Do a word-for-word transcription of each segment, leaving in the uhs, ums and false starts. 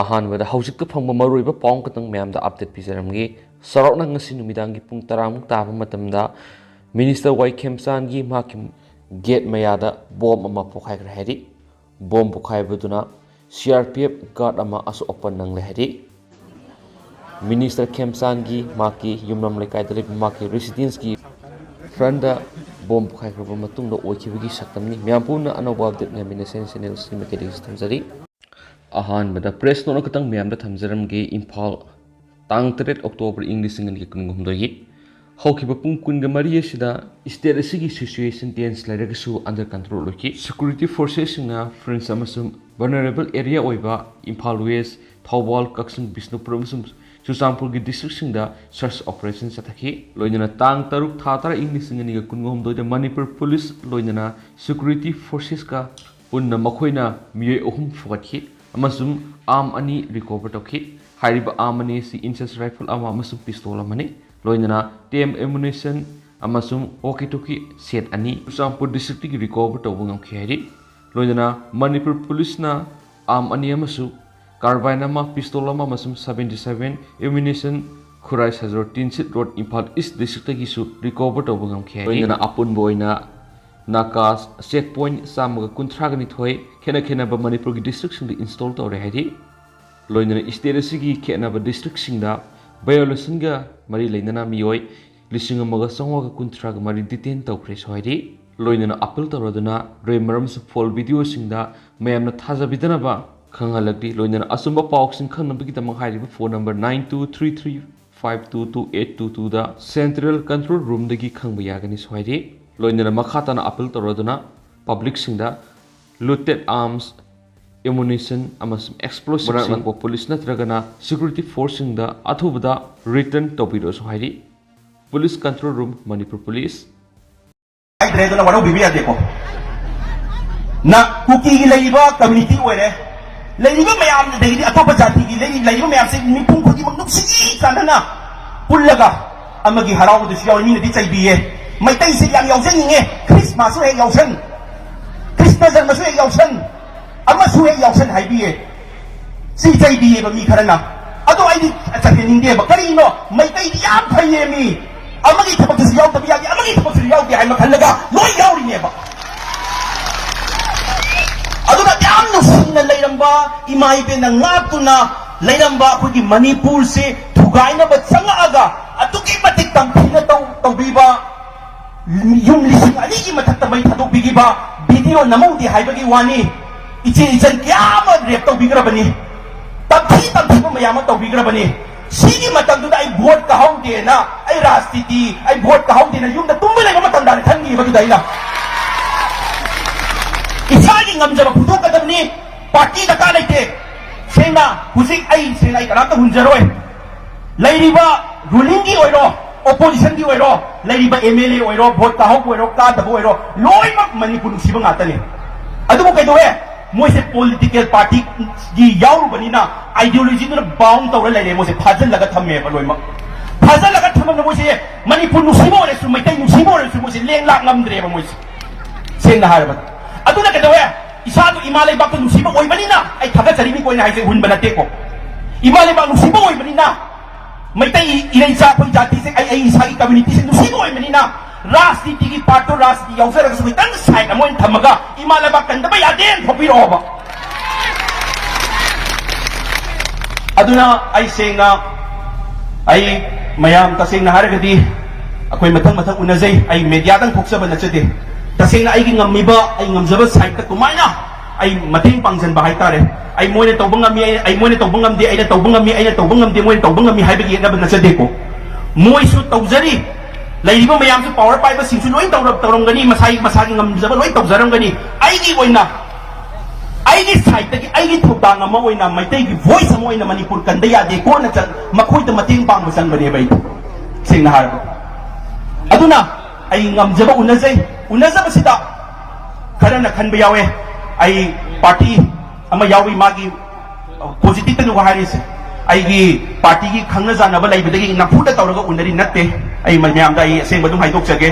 ꯑꯍꯥꯟꯕꯗ ꯍꯧꯖꯤꯛꯇ ꯐꯪꯕ ꯃꯔꯨꯑꯣꯏꯕ ꯄꯥꯎ ꯈꯛꯇꯪ ꯃꯌꯥꯝꯗ ꯑꯞꯗꯦꯠ ꯄꯤꯖꯔꯝꯒꯦ꯫ ꯆꯥꯎꯔꯥꯛꯅ ꯉꯁꯤ ꯅꯨꯃꯤꯗꯥꯡꯒꯤ ꯄꯨꯡ ꯇꯔꯥꯃꯨꯛ ꯇꯥꯕ ꯃꯇꯝꯗ ꯃꯤꯅꯤꯁꯇꯔ ꯋꯥꯏ ꯈꯦꯝꯆꯥꯟꯒꯤ ꯃꯍꯥꯛꯀꯤ ꯒꯦꯠ ꯃꯌꯥꯗ ꯕꯣꯝ ꯑꯃ ꯄꯣꯈꯥꯏꯈ꯭ꯔꯦ ꯍꯥꯏꯔꯤ꯫ Bomb ꯄꯣꯈꯥꯏꯕꯗꯨꯅ C R P F ꯒꯥꯔꯗ ꯑꯃ ꯑꯁꯣꯛ ꯑꯄꯟ ꯅꯪꯂꯦ ꯍꯥꯏꯔꯤ꯫ ꯃꯤꯅꯤꯁꯇꯔ ꯈꯦꯝꯆꯥꯟꯒꯤ ꯃꯍꯥꯛꯀꯤ ꯌꯨꯝꯂꯝ ꯂꯩꯀꯥꯏꯗ ꯂꯩꯕ ꯃꯍꯥꯛꯀꯤ ꯔꯦꯁꯤꯗꯦꯟꯁꯀꯤ ꯐ꯭ꯔꯟꯗ ꯕꯣꯝ ꯄꯣꯈꯥꯏꯈ꯭ꯔꯕ ꯃꯇꯨꯡꯗ ꯑꯣꯏꯈꯤꯕꯒꯤ ꯁꯛꯇꯝꯅꯤ꯫ ꯃꯌꯥꯝ ꯄꯨꯝꯅ ꯑꯅꯧꯕ ꯑꯞꯗꯦꯠ ꯉꯥꯏꯃꯤꯟꯅꯁꯦ ꯍꯥꯏꯅ ꯆꯦꯅꯦꯜꯁꯤꯒꯤ ꯃꯥꯏꯀꯩꯗꯒꯤ ꯊꯝꯖꯔꯤ꯫ ꯑꯍꯥꯟꯕꯗ ꯄ꯭ꯔꯦꯁ ꯅꯣꯠ ꯑꯃꯈꯛꯇꯪ ꯃꯌꯥꯝꯗ ꯊꯝꯖꯔꯝꯒꯦ꯫ ꯏꯝꯐꯥꯜ, ꯇꯥꯡ ꯇꯔꯦꯠ ꯑꯣꯛꯇꯣꯕꯔ ꯏꯪ ꯂꯤꯁꯤꯡ ꯑꯅꯤꯒ ꯀꯨꯟꯍꯨꯝꯗꯣꯏꯒꯤ ꯍꯧꯈꯤꯕ ꯄꯨꯡ ꯀꯨꯟꯒ ꯃꯔꯤ ꯑꯁꯤꯗ ꯁ꯭ꯇꯦꯠ ꯑꯁꯤꯒꯤ ꯁꯤꯆꯨꯋꯦꯁꯟ ꯇꯦꯟꯁ ꯂꯩꯔꯒꯁꯨ ꯑꯟꯗꯔ ꯀꯟꯇ꯭ꯔꯣꯜ ꯑꯣꯏꯈꯤ꯫ ꯁꯦꯀ꯭ꯌꯨꯔꯤꯇꯤ ꯐꯣꯔꯁꯦꯁꯁꯤꯡꯅ ꯐ꯭ꯔꯟꯁ ꯑꯃꯁꯨꯡ ꯚꯜꯅꯔꯦꯕꯜ ꯑꯦꯔꯤꯌꯥ ꯑꯣꯏꯕ ꯏꯝꯐꯥꯜ ꯋꯦꯁ, ꯊꯧꯕꯥꯜ, ꯀꯛꯆꯤꯡ, ꯕꯤꯁꯅꯨꯄꯨꯔ ꯑꯃꯁꯨꯡ ꯆꯨꯔꯆꯥꯟꯄꯨꯔꯒꯤ ꯗꯤꯁꯇ꯭ꯔꯤꯛꯁꯤꯡꯗ ꯁꯔꯆ ꯑꯣꯄꯔꯦꯁꯟ ꯆꯠꯊꯈꯤ꯫ ꯂꯣꯏꯅꯅ ꯇꯥꯡ ꯇꯔꯨꯛ ꯊꯥ ꯇꯔꯥ ꯏꯪ ꯂꯤꯁꯤꯡ ꯑꯅꯤꯒ ꯀꯨꯟꯍꯨꯝꯗꯣꯏꯗ ꯃꯅꯤꯄꯨꯔ ꯄꯨꯂꯤꯁ ꯂꯣꯏꯅꯅ ꯁꯦꯀ꯭ꯌꯨꯔꯤꯇꯤ ꯐꯣꯔꯁꯦꯁꯀ ꯄꯨꯟꯅ ꯃꯈꯣꯏꯅ ꯃꯤꯑꯣꯏ ꯑꯍꯨꯝ ꯐꯨꯒꯠꯈꯤ ꯑꯃꯁꯨꯡ ꯑꯥꯔꯝ ꯑꯅꯤ ꯔꯤꯀꯣꯚꯔ ꯇꯧꯈꯤ꯫ ꯍꯥꯏꯔꯤꯕ ꯑꯥꯔꯝ ꯑꯅꯤ ꯑꯁꯤ ꯏꯟꯆꯦꯁ ꯔꯥꯏꯐꯜ ꯑꯃ ꯑꯃꯁꯨꯡ ꯄꯤꯁꯇꯣꯜ ꯑꯃꯅꯤ, ꯂꯣꯏꯅꯅ ꯇꯦꯝ ꯑꯦꯃꯨꯅꯤꯁꯟ ꯑꯃꯁꯨꯡ ꯋꯣꯀꯤ ꯇꯣꯀꯤ ꯁꯦꯠ ꯑꯅꯤ ꯆꯨꯔꯆꯥꯟꯄꯨꯔ ꯗꯤꯁꯇ꯭ꯔꯤꯛꯇꯒꯤ ꯔꯤꯀꯣꯚꯔ ꯇꯧꯕ ꯉꯝꯈꯤ ꯍꯥꯏꯔꯤ꯫ ꯂꯣꯏꯅꯅ ꯃꯅꯤꯄꯨꯔ ꯄꯨꯂꯤꯁꯅ ꯑꯥꯔꯝ ꯑꯅꯤ ꯑꯃꯁꯨꯡ ꯀꯥꯔꯕꯥꯏꯟ ꯑꯃ, ꯄꯤꯁꯇꯣꯜ ꯑꯃ ꯑꯃꯁꯨꯡ seventy seven ammunition ꯈꯨꯔꯥꯏ ꯁꯖꯣꯔ ꯇꯤꯟꯁꯤꯠ ꯔꯣꯗ, ꯏꯝꯐꯥꯜ ꯏꯁ ꯗꯤꯁꯇ꯭ꯔꯤꯛꯇꯒꯤꯁꯨ ꯔꯤꯀꯣꯚꯔ ꯇꯧꯕ ꯉꯝꯈꯤ ꯍꯥꯏꯔꯤ꯫ ꯂꯣꯏꯅꯅ ꯑꯄꯨꯟꯕ ꯑꯣꯏꯅ ꯅꯥꯀꯥꯁ ꯆꯦꯛ ꯄꯣꯏꯟ ꯆꯥꯝꯃꯒ ꯀꯨꯟꯊ꯭ꯔꯥꯒ ꯅꯤꯊꯣꯏ ꯈꯦꯠꯅ ꯈꯦꯠꯅꯕ ꯃꯅꯤꯄꯨꯔꯒꯤ ꯗꯤꯁꯇ꯭ꯔꯤꯛꯁꯤꯡꯗ ꯏꯟꯁꯇꯣꯜ ꯇꯧꯔꯦ ꯍꯥꯏꯔꯤ꯫ ꯂꯣꯏꯅꯅ ꯁ꯭ꯇꯦꯠ ꯑꯁꯤꯒꯤ ꯈꯦꯠꯅꯕ ꯗꯤꯁꯇ꯭ꯔꯤꯛꯁꯤꯡꯗ ꯚꯥꯏꯑꯣꯂꯦꯁꯟꯒ ꯃꯔꯤ ꯂꯩꯅꯅ ꯃꯤꯑꯣꯏ ꯂꯤꯁꯤꯡ ꯑꯃꯒ ꯆꯥꯝꯃꯉꯥꯒ ꯀꯨꯟꯊ꯭ꯔꯥꯒ ꯃꯔꯤ ꯗꯤꯇꯦꯟ ꯇꯧꯈ꯭ꯔꯦꯁꯨ ꯍꯥꯏꯔꯤ꯫ ꯂꯣꯏꯅꯅ ꯑꯄꯤꯜ ꯇꯧꯔꯗꯨꯅ ꯔꯦꯞ ꯑꯃꯁꯨꯡ ꯐꯣꯜ ꯚꯤꯗꯤꯑꯣꯁꯤꯡꯗ ꯃꯌꯥꯝꯅ ꯊꯥꯖꯕꯤꯗꯅꯕ ꯈꯪꯍꯜꯂꯛꯂꯤ꯫ ꯂꯣꯏꯅꯅ ꯑꯆꯨꯝꯕ ꯄꯥꯎꯁꯤꯡ ꯈꯪꯅꯕꯒꯤꯗꯃꯛ ꯍꯥꯏꯔꯤꯕ phone number nine two three three five two two eight two two ꯗ ꯁꯦꯟꯇ꯭ꯔꯦꯜ ꯀꯟꯇ꯭ꯔꯣꯜ ꯔꯨꯝꯗꯒꯤ ꯈꯪꯕ ꯌꯥꯒꯅꯤꯁꯨ ꯍꯥꯏꯔꯤ꯫ ꯂꯣꯏꯅꯅ ꯃꯈꯥ ꯇꯥꯅ ꯑꯄꯤꯜ ꯇꯧꯔꯗꯨꯅ ꯄꯕ꯭ꯂꯤꯛꯁꯤꯡꯗ ꯂꯨꯇꯦꯠ ꯑꯥꯔꯝꯁ, ꯑꯦꯃꯨꯅꯤꯁꯟ ꯑꯃꯁꯨꯡ ꯑꯦꯛꯁꯄ꯭ꯂꯣꯁꯤꯚꯁꯤꯡ ꯄꯨꯂꯤꯁ ꯅꯠꯇ꯭ꯔꯒꯅ ꯁꯦꯀ꯭ꯌꯨꯔꯤꯇꯤ ꯐꯣꯔꯁꯁꯤꯡꯗ ꯑꯊꯨꯕꯗ ꯔꯤꯇꯔꯟ ꯇꯧꯕꯤꯔꯛꯑꯁꯨ ꯍꯥꯏꯔꯤ꯫ Police control room, Manipur police. ꯍꯥꯏꯗ꯭ꯔꯦ, ꯑꯗꯨꯅ ꯋꯥꯔꯧꯕꯤꯕ ꯌꯥꯗꯦꯀꯣ꯫ ꯅ ꯀꯨꯀꯤꯒꯤ ꯂꯩꯔꯤꯕ ꯀꯝꯃ꯭ꯌꯨꯅꯤꯇꯤ ꯑꯣꯏꯔꯦ, ꯂꯩꯔꯤꯕ ꯃꯌꯥꯝ, ꯑꯗꯒꯤꯗꯤ ꯑꯇꯣꯞꯄ ꯖꯥꯇꯤꯒꯤ ꯂꯩ-, ꯂꯩꯔꯤꯕ ꯃꯌꯥꯝꯁꯦ ꯃꯤꯄꯨꯝ ꯈꯨꯗꯤꯡꯃꯛ ꯅꯨꯡꯁꯤ ꯆꯥꯟꯅꯅ ꯄꯨꯜꯂꯒ ꯑꯃꯒꯤ ꯍꯔꯥꯎꯕꯗꯁꯨ ꯌꯥꯎꯔꯤ꯫ ꯃꯤꯅꯗꯤ ꯆꯩꯕꯤꯌꯦ, "ꯃꯩꯇꯩꯁꯦ ꯌꯥꯝ ꯌꯥꯎꯖꯅꯤꯡꯉꯦ, ꯈ꯭ꯔꯤꯁꯃꯥꯁꯁꯨ ꯍꯦꯛ ꯌꯥꯎꯁꯟ, ꯈ꯭ꯔꯤꯁꯅ ꯖꯔꯃꯁꯨ ꯍꯦꯛ ꯌꯥꯎꯁꯟ, ꯑꯃꯁꯨ ꯍꯦꯛ ꯌꯥꯎꯁꯟ" ꯍꯥꯏꯕꯤꯌꯦ꯫ ꯁꯤ ꯆꯩꯕꯤꯌꯦꯕ ꯃꯤ ꯈꯔꯅ꯫ ꯑꯗꯣ ꯑꯩꯗꯤ ꯆꯠꯍꯟꯅꯤꯡꯗꯦꯕ꯫ ꯀꯔꯤꯅꯣ? ꯃꯩꯇꯩꯗꯤ ꯌꯥꯝ ꯐꯩꯌꯦ ꯃꯤ꯫ ꯑꯃꯒꯤ ꯊꯕꯛꯇꯁꯨ ꯌꯥꯎꯗꯕ ꯌꯥꯗꯦ, ꯑꯃꯒꯤ ꯊꯕꯛꯇꯁꯨ ꯌꯥꯎꯗꯦ ꯍꯥꯏꯅ ꯈꯜꯂꯒ ꯂꯣꯏ ꯌꯥꯎꯔꯤꯅꯦꯕ꯫ ꯑꯗꯨꯅ ꯌꯥꯝ ꯅꯨꯡꯁꯤꯅ ꯂꯩꯔꯝꯕ, ꯏꯃꯥ ꯏꯕꯦꯟꯅ ꯉꯥꯛꯇꯨꯅ ꯂꯩꯔꯝꯕ ꯑꯩꯈꯣꯏꯒꯤ ꯃꯅꯤꯄꯨꯔꯁꯤ ꯊꯨꯒꯥꯏꯅꯕ ꯆꯪꯉꯛꯑꯒ ꯑꯗꯨꯛꯀꯤ ꯃꯇꯤꯛ ꯇꯝꯊꯤꯅ ꯇꯧ-, ꯇꯧꯕꯤꯕ, ꯌꯨꯝ ꯂꯤꯁꯤꯡ ꯑꯅꯤꯒꯤ ꯃꯊꯛꯇ ꯃꯩ ꯊꯥꯗꯣꯛꯄꯤꯈꯤꯕ, ꯚꯤꯗꯤꯑꯣ ꯅꯝꯍꯧꯗꯦ ꯍꯥꯏꯕꯒꯤ ꯋꯥꯅꯤ꯫ ꯏꯆꯦ ꯏꯆꯟ ꯀꯌꯥ ꯑꯃ ꯔꯦꯞ ꯇꯧꯕꯤꯈ꯭ꯔꯕꯅꯤ, ꯇꯝꯊꯤ ꯇꯝꯊꯤꯕ ꯃꯌꯥꯝ ꯑꯃ ꯇꯧꯕꯤꯈ꯭ꯔꯕꯅꯤ꯫ ꯁꯤꯒꯤ ꯃꯇꯝꯗꯨꯗ ꯑꯩ ꯚꯣꯠ ꯀꯥꯍꯧꯗꯦꯅ, ꯑꯩ ꯔꯥꯖꯅꯤꯇꯤ, ꯑꯩ ꯚꯣꯠ ꯀꯥꯍꯧꯗꯦꯅ ꯌꯨꯝꯗ ꯇꯨꯝꯕ ꯂꯩꯕ ꯃꯇꯝꯗ ꯈꯟꯈꯤꯕꯗꯨꯗ ꯑꯩꯅ ꯏꯁꯥꯒꯤ ꯉꯝꯖꯕ ꯐꯨꯊꯣꯛꯀꯗꯕꯅꯤ꯫ ꯄꯥꯔꯇꯤ ꯗꯔꯀꯥꯔ ꯂꯩꯇꯦ꯫ ꯁꯦꯡꯅ ꯍꯧꯖꯤꯛ ꯑꯩ, ꯁꯦꯡꯅ ꯑꯩ ꯀꯅꯥꯝꯇ ꯍꯨꯟꯖꯔꯣꯏ꯫ ꯂꯩꯔꯤꯕ ꯔꯨꯂꯤꯡꯒꯤ ꯑꯣꯏꯔꯣ, ꯑꯣꯄꯣꯖꯤꯁꯟꯒꯤ ꯑꯣꯏꯔꯣ, ꯂꯩꯔꯤꯕ ꯑꯦꯝ ꯑꯦꯜ ꯑꯦ ꯑꯣꯏꯔꯣ, ꯚꯣꯠ ꯀꯥꯍꯧꯕ ꯑꯣꯏꯔꯣ, ꯀꯥꯗꯕ ꯑꯣꯏꯔꯣ, ꯂꯣꯏꯅꯃꯛ ꯃꯅꯤꯄꯨꯔ ꯅꯨꯡꯁꯤꯕ ꯉꯥꯛꯇꯅꯤ꯫ ꯑꯗꯨꯕꯨ ꯀꯩꯗꯧꯋꯦ? ꯃꯣꯏꯁꯦ ꯄꯣꯂꯤꯇꯤꯀꯦꯜ ꯄꯥꯔꯇꯤꯒꯤ ꯌꯥꯎꯔꯨꯕꯅꯤꯅ ꯑꯥꯏꯗꯤꯌꯣꯂꯣꯖꯤꯗꯨꯅ ꯕꯥꯎꯟ ꯇꯧꯔ ꯂꯩꯔꯦ꯫ ꯃꯣꯏꯁꯦ ꯐꯥꯖꯤꯜꯂꯒ ꯊꯝꯃꯦꯕ ꯂꯣꯏꯅꯃꯛ꯫ ꯐꯥꯖꯤꯜꯂꯒ ꯊꯝꯃꯝꯅ ꯃꯣꯏꯁꯦ ꯃꯅꯤꯄꯨꯔ ꯅꯨꯡꯁꯤꯕ ꯑꯣꯏꯔꯁꯨ, ꯃꯩꯇꯩ ꯅꯨꯡꯁꯤꯕ ꯑꯣꯏꯔꯁꯨ ꯃꯣꯏꯁꯦ ꯂꯦꯡ ꯂꯥꯛ ꯉꯝꯗ꯭ꯔꯦꯕ ꯃꯣꯏꯁꯦ, ꯁꯦꯡꯅ ꯍꯥꯏꯔꯕꯗ꯫ ꯑꯗꯨꯅ ꯀꯩꯗꯧꯋꯦ? ꯏꯁꯥꯗꯨ ꯏꯃꯥ ꯂꯩꯕꯥꯛꯇ ꯅꯨꯡꯁꯤꯕ ꯑꯣꯏꯕꯅꯤꯅ ꯑꯩ ꯊꯥꯒꯠꯆꯔꯤꯅꯤꯀꯣ, ꯑꯩꯅ ꯍꯥꯏꯁꯦ ꯍꯨꯟꯕ ꯅꯠꯇꯦꯀꯣ꯫ ꯏꯃꯥ ꯂꯩꯕꯥꯛ ꯅꯨꯡꯁꯤꯕ ꯑꯣꯏꯕꯅꯤꯅ ꯃꯩꯇꯩ ꯏꯔꯩꯆꯥ ꯑꯩꯈꯣꯏ ꯖꯥꯇꯤꯁꯦ, ꯑꯩ, ꯑꯩ ꯏꯁꯥꯒꯤ ꯀꯝꯃ꯭ꯌꯨꯅꯤꯇꯤꯁꯦ ꯅꯨꯡꯁꯤꯕ ꯑꯣꯏꯕꯅꯤꯅ ꯔꯥꯖꯅꯤꯇꯤꯒꯤ ꯄꯥꯔꯠꯇꯣ ꯔꯥꯖꯅꯤꯇꯤ ꯌꯥꯎꯖꯔꯒꯁꯨ ꯈꯤꯇꯪ ꯁꯥꯏꯠ ꯑꯃ ꯑꯣꯏꯅ ꯊꯝꯃꯒ ꯏꯃꯥ ꯂꯩꯕꯥꯛ ꯀꯟꯗꯕ ꯌꯥꯗꯦꯅ ꯊꯣꯛꯄꯤꯔꯛꯑꯣꯕ꯫ ꯑꯗꯨꯅ ꯑꯩ ꯁꯦꯡꯅ, ꯑꯩ ꯃꯌꯥꯝ ꯇꯁꯦꯡꯅ ꯍꯥꯏꯔꯒꯗꯤ ꯑꯩꯈꯣꯏ ꯃꯊꯪ ꯃꯊꯪ ꯎꯅꯖꯩ꯫ ꯑꯩ ꯃꯦꯗꯤꯌꯥꯗꯪ ꯊꯣꯛꯆꯕ ꯅꯠꯆꯗꯦ꯫ ꯇꯁꯦꯡꯅ ꯑꯩꯒꯤ ꯉꯝꯃꯤꯕ, ꯑꯩ ꯉꯝꯖꯕ ꯁꯥꯏꯠꯇ ꯀꯃꯥꯏꯅ ꯑꯩ ꯃꯇꯦꯡ ꯄꯥꯡꯁꯤꯟꯕ ꯍꯥꯏꯇꯥꯔꯦ꯫ ꯑꯩ ꯃꯣꯏꯅ ꯇꯧꯕ ꯉꯝꯃꯤ, ꯑꯩ, ꯑꯩ ꯃꯣꯏꯅ ꯇꯧꯕ ꯉꯝꯗꯦ, ꯑꯩꯅ ꯇꯧꯕ ꯉꯝꯃꯤ, ꯑꯩꯅ ꯇꯧꯕ ꯉꯝꯗꯦ, ꯃꯣꯏꯅ ꯇꯧꯕ ꯉꯝꯃꯤ ꯍꯥꯏꯕꯒꯤ ꯌꯦꯠꯅꯕ ꯅꯠꯆꯗꯦꯀꯣ꯫ ꯃꯣꯏꯁꯨ ꯇꯧꯖꯔꯤ, ꯂꯩꯔꯤꯕ ꯃꯌꯥꯝꯁꯨ, ꯄꯥꯋꯔ ꯄꯥꯏꯕꯁꯤꯡꯁꯨ ꯂꯣꯏ ꯇꯧꯔ-, ꯇꯧꯔꯝꯒꯅꯤ, ꯃꯁꯥꯒꯤ, ꯃꯁꯥꯒꯤ ꯉꯝꯖꯕ ꯂꯣꯏ ꯇꯧꯖꯔꯝꯒꯅꯤ꯫ ꯑꯩꯒꯤ ꯑꯣꯏꯅ, ꯑꯩꯒꯤ ꯁꯥꯏꯠꯇꯒꯤ ꯑꯩꯒꯤ ꯊꯧꯗꯥꯡ ꯑꯃ ꯑꯣꯏꯅ, ꯃꯩꯇꯩꯒꯤ ꯚꯣꯏꯁ ꯑꯃ ꯑꯣꯏꯅ ꯃꯅꯤꯄꯨꯔ ꯀꯟꯗ ꯌꯥꯗꯦ ꯀꯣꯟꯅ ꯆꯪ-, ꯃꯈꯣꯏꯗ ꯃꯇꯦꯡ ꯄꯥꯡꯕ ꯆꯪꯕꯅꯦꯕ ꯑꯩ, ꯁꯦꯡꯅ ꯍꯥꯏꯔꯕꯗ꯫ ꯑꯗꯨꯅ ꯑꯩ ꯉꯝꯖꯕ ꯎꯅꯖꯩ꯫ ꯎꯅꯖꯕꯁꯤꯗ ꯈꯔꯅ ꯈꯟꯕ ꯌꯥꯎꯋꯦ, ꯑꯩ ꯄꯥꯔꯇꯤ ꯑꯃ ꯌꯥꯎꯏ, ꯃꯥꯒꯤ ꯄꯣꯖꯤꯇꯤꯚꯇꯅꯤꯀꯣ ꯍꯥꯏꯔꯤꯁꯦ꯫ ꯑꯩꯒꯤ ꯄꯥꯔꯇꯤꯒꯤ ꯈꯪꯅ ꯆꯥꯟꯅꯕ ꯂꯩꯕꯗꯒꯤ ꯅꯝꯐꯨꯗ ꯇꯧꯔꯒ ꯎꯅꯔꯤ ꯅꯠꯇꯦ꯫ ꯑꯩ ꯃꯌꯥꯝꯗ ꯑꯩ ꯑꯁꯦꯡꯕ ꯑꯗꯨꯝ ꯍꯥꯏꯗꯣꯛꯆꯒꯦ꯫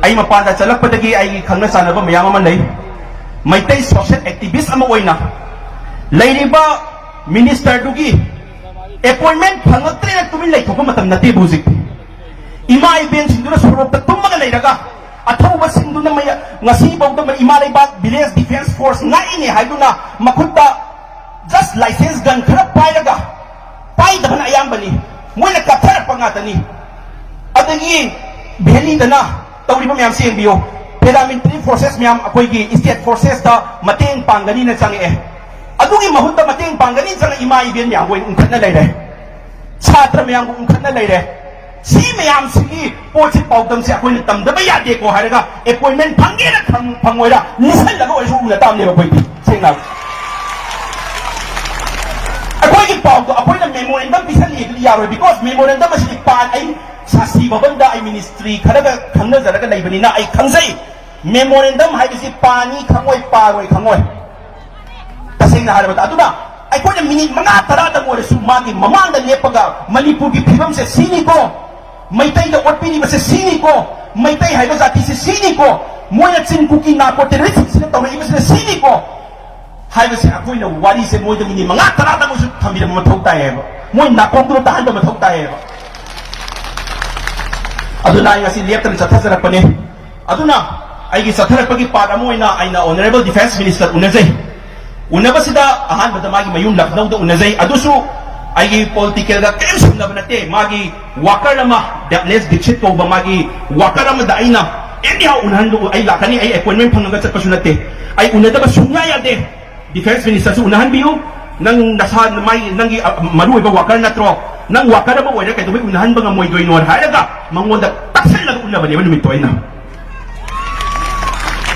ꯑꯩ ꯃꯄꯥꯟꯗ ꯆꯠꯂꯛꯄꯗꯒꯤ ꯑꯩꯒꯤ ꯈꯪꯅ ꯆꯥꯟꯅꯕ ꯃꯌꯥꯝ ꯑꯃ ꯂꯩ꯫ ꯃꯩꯇꯩ ꯁꯣꯁꯤꯌꯦꯜ ꯑꯦꯛꯇꯤꯚꯤꯁ ꯑꯃ ꯑꯣꯏꯅ ꯂꯩꯔꯤꯕ ꯃꯤꯅꯤꯁꯇꯔꯗꯨꯒꯤ ꯑꯦꯄꯣꯏꯟꯃꯦꯟ ꯐꯪꯉꯛꯇ꯭ꯔꯦꯅ ꯇꯨꯃꯤꯟ ꯂꯩꯊꯣꯛꯄ ꯃꯇꯝ ꯅꯠꯇꯦꯕ ꯍꯧꯖꯤꯛꯇꯤ꯫ ꯏꯃꯥ ꯏꯕꯦꯟꯁꯤꯡꯗꯨꯅ ꯁꯣꯔꯣꯛꯇ ꯇꯨꯝꯃꯒ ꯂꯩꯔꯒ, ꯑꯊꯧꯕꯁꯤꯡꯗꯨꯅ ꯃꯩ-, ꯉꯁꯤꯐꯥꯎꯗ ꯃꯩ-, ꯏꯃꯥ ꯂꯩꯕꯥꯛ ꯚꯤꯂꯦꯖ ꯗꯤꯐꯦꯟꯁ ꯐꯣꯔꯁ ꯉꯥꯛꯏꯅꯦ ꯍꯥꯏꯗꯨꯅ ꯃꯈꯨꯠꯇ ꯖꯁ ꯂꯥꯏꯁꯦꯟꯁ ꯒꯟ ꯈꯔ ꯄꯥꯏꯔꯒ, ꯄꯥꯏꯗꯕꯅ ꯑꯌꯥꯝꯕꯅꯤ, ꯃꯣꯏꯅ ꯀꯥꯞꯊꯔꯛꯄ ꯉꯥꯛꯇꯅꯤ꯫ ꯑꯗꯒꯤ ꯚꯦꯂꯤꯗꯅ ꯇꯧꯔꯤꯕ ꯃꯌꯥꯝꯁꯤ ꯌꯦꯡꯕꯤꯌꯨ꯫ ꯄꯦꯔꯥꯃꯤꯂꯤꯇꯔꯤ ꯐꯣꯔꯁꯦꯁ ꯃꯌꯥꯝ ꯑꯩꯈꯣꯏꯒꯤ ꯁ꯭ꯇꯦꯠ ꯐꯣꯔꯁꯦꯁꯇ ꯃꯇꯦꯡ ꯄꯥꯡꯒꯅꯤꯅ ꯆꯪꯉꯛꯑꯦ꯫ ꯑꯗꯨꯒꯤ ꯃꯍꯨꯠꯇ ꯃꯇꯦꯡ ꯄꯥꯡꯒꯅꯤꯅ ꯆꯪꯉꯛ ꯏꯃꯥ ꯏꯕꯦꯟ ꯃꯌꯥꯝꯕꯨ ꯑꯣꯏꯅ ꯎꯪꯈꯠꯅ ꯂꯩꯔꯦ꯫ ꯁꯥꯇ꯭ꯔ ꯃꯌꯥꯝꯕꯨ ꯎꯪꯈꯠꯅ ꯂꯩꯔꯦ꯫ ꯁꯤ ꯃꯌꯥꯝꯁꯤꯒꯤ ꯄꯣꯠꯁꯤ, ꯄꯥꯎꯗꯝꯁꯦ ꯑꯩꯈꯣꯏꯅ ꯇꯝꯗꯕ ꯌꯥꯗꯦꯀꯣ ꯍꯥꯏꯔꯒ ꯑꯦꯄꯣꯏꯟꯃꯦꯟ ꯐꯪꯒꯦꯅ ꯈꯪ-, ꯐꯪꯉꯣꯏꯔ ꯂꯤꯁꯜꯂꯒ ꯑꯣꯏꯔꯁꯨ ꯎꯅ ꯇꯥꯕꯅꯦꯕ ꯑꯩꯈꯣꯏꯗꯤ꯫ ꯁꯦꯡꯅ ꯑꯩꯈꯣꯏꯒꯤ ꯄꯥꯎꯗꯣ ꯑꯩꯈꯣꯏꯅ ꯃꯦꯃꯣꯔꯦꯟꯗꯝ ꯄꯤꯁꯜꯂꯤ ꯑꯗꯨꯗꯤ ꯌꯥꯔꯣꯏ, because ꯃꯦꯃꯣꯔꯦꯟꯗꯝ ꯑꯁꯤꯗꯤ ꯄꯥ-, ꯑꯩ ꯁꯥꯁꯤ ꯚꯕꯟꯗ ꯑꯩ ꯃꯤꯅꯤꯁꯇ꯭ꯔꯤ ꯈꯔꯒ ꯈꯪꯅꯖꯔꯒ ꯂꯩꯕꯅꯤꯅ ꯑꯩ ꯈꯪꯖꯩ꯫ ꯃꯦꯃꯣꯔꯦꯟꯗꯝ ꯍꯥꯏꯕꯁꯤ ꯄꯥꯅꯤ ꯈꯪꯉꯣꯏ, ꯄꯥꯔꯣꯏ ꯈꯪꯉꯣꯏ꯫ ꯇꯁꯦꯡꯅ ꯍꯥꯏꯔꯕꯗ, ꯑꯗꯨꯅ ꯑꯩꯈꯣꯏꯅ ꯃꯤꯅꯤꯠ ꯃꯉꯥ ꯇꯔꯥꯗꯪ ꯑꯣꯏꯔꯁꯨ ꯃꯥꯒꯤ ꯃꯃꯥꯡꯗ ꯂꯦꯞꯄꯒ ꯃꯅꯤꯄꯨꯔꯒꯤ ꯐꯤꯕꯝꯁꯦ ꯁꯤꯅꯤꯀꯣ, ꯃꯩꯇꯩꯗ ꯑꯣꯠꯄꯤꯔꯤꯕꯁꯦ ꯁꯤꯅꯤꯀꯣ, ꯃꯩꯇꯩ ꯍꯥꯏꯕ ꯖꯥꯇꯤꯁꯦ ꯁꯤꯅꯤꯀꯣ, ꯃꯣꯏꯅ ꯆꯤꯟ ꯀꯨꯀꯤ ꯅꯥꯔꯀꯣ ꯇꯦꯔꯣꯔꯤꯁꯁꯤꯡꯁꯤꯅ ꯇꯧꯔꯛꯏꯕꯁꯤꯅ ꯁꯤꯅꯤꯀꯣ ꯍꯥꯏꯕꯁꯦ ꯑꯩꯈꯣꯏꯅ ꯋꯥꯔꯤꯁꯦ ꯃꯣꯏꯗ ꯃꯤꯅꯤꯠ ꯃꯉꯥ ꯇꯔꯥꯗꯪ ꯑꯣꯏꯔꯁꯨ ꯊꯝꯕꯤꯔꯝꯕ ꯃꯊꯧ ꯇꯥꯏꯌꯦꯕ꯫ ꯃꯣꯏ ꯅꯥꯀꯣꯡꯗꯨꯗ ꯇꯥꯍꯟꯕ ꯃꯊꯧ ꯇꯥꯏꯌꯦꯕ꯫ ꯑꯗꯨꯅ ꯑꯩ ꯉꯁꯤ ꯂꯦꯞꯇꯅ ꯆꯠꯊꯖꯔꯛꯄꯅꯦ꯫ ꯑꯗꯨꯅ ꯑꯩꯒꯤ ꯆꯠꯊꯔꯛꯄꯒꯤ ꯄꯥꯔꯠ ꯑꯃ ꯑꯣꯏꯅ ꯑꯩꯅ ꯑꯣꯅꯔꯦꯕꯜ ꯗꯤꯐꯦꯟꯁ ꯃꯤꯅꯤꯁꯇꯔ ꯎꯅꯖꯩ꯫ ꯎꯅꯕꯁꯤꯗ ꯑꯍꯥꯟꯕꯗ ꯃꯥꯒꯤ ꯃꯌꯨꯝ ꯂꯈꯅꯧꯗ ꯎꯅꯖꯩ꯫ ꯑꯗꯨꯁꯨ ꯑꯩꯒꯤ ꯄꯣꯂꯤꯇꯤꯀꯦꯜꯒ ꯀꯔꯤꯝ ꯁꯝꯅꯕ ꯅꯠꯇꯦ꯫ ꯃꯥꯒꯤ ꯋꯥꯀꯔ ꯑꯃ, ꯗꯦꯕꯂꯦꯁ ꯗꯤꯛꯁꯤꯠ ꯀꯧꯕ ꯃꯥꯒꯤ ꯋꯥꯀꯔ ꯑꯃꯗ ꯑꯩꯅ ꯑꯦꯅꯤꯍꯥꯎ ꯎꯅꯍꯟꯗꯨ ꯑꯩ ꯂꯥꯛꯀꯅꯤ, ꯑꯩ ꯑꯦꯄꯣꯏꯟꯃꯦꯟ ꯐꯪꯉꯒ ꯆꯠꯄꯁꯨ ꯅꯠꯇꯦ꯫ ꯑꯩ ꯎꯅꯗꯕ ꯁꯨꯡꯌꯥ ꯌꯥꯗꯦ꯫ ꯗꯤꯐꯦꯟꯁ ꯃꯤꯅꯤꯁꯇꯔꯁꯨ ꯎꯅꯍꯟꯕꯤꯌꯨ꯫ ꯅꯪ ꯅꯁꯥ, ꯃꯥꯒꯤ, ꯅꯪꯒꯤ, ꯑ, ꯃꯔꯨꯑꯣꯏꯕ ꯋꯥꯀꯔ ꯅꯠꯇ꯭ꯔꯣ? ꯅꯪ ꯋꯥꯀꯔ ꯑꯃ ꯑꯣꯏꯔ ꯀꯩꯗꯧꯕꯩ ꯎꯅꯍꯟꯕ ꯉꯝꯃꯣꯏꯗꯣꯏꯅꯣ ꯍꯥꯏꯔꯒ ꯃꯉꯣꯟꯗ ꯇꯛꯁꯜꯂꯒ ꯎꯅꯕꯅꯦꯕ ꯅꯨꯃꯤꯠꯇꯣ ꯑꯩꯅ꯫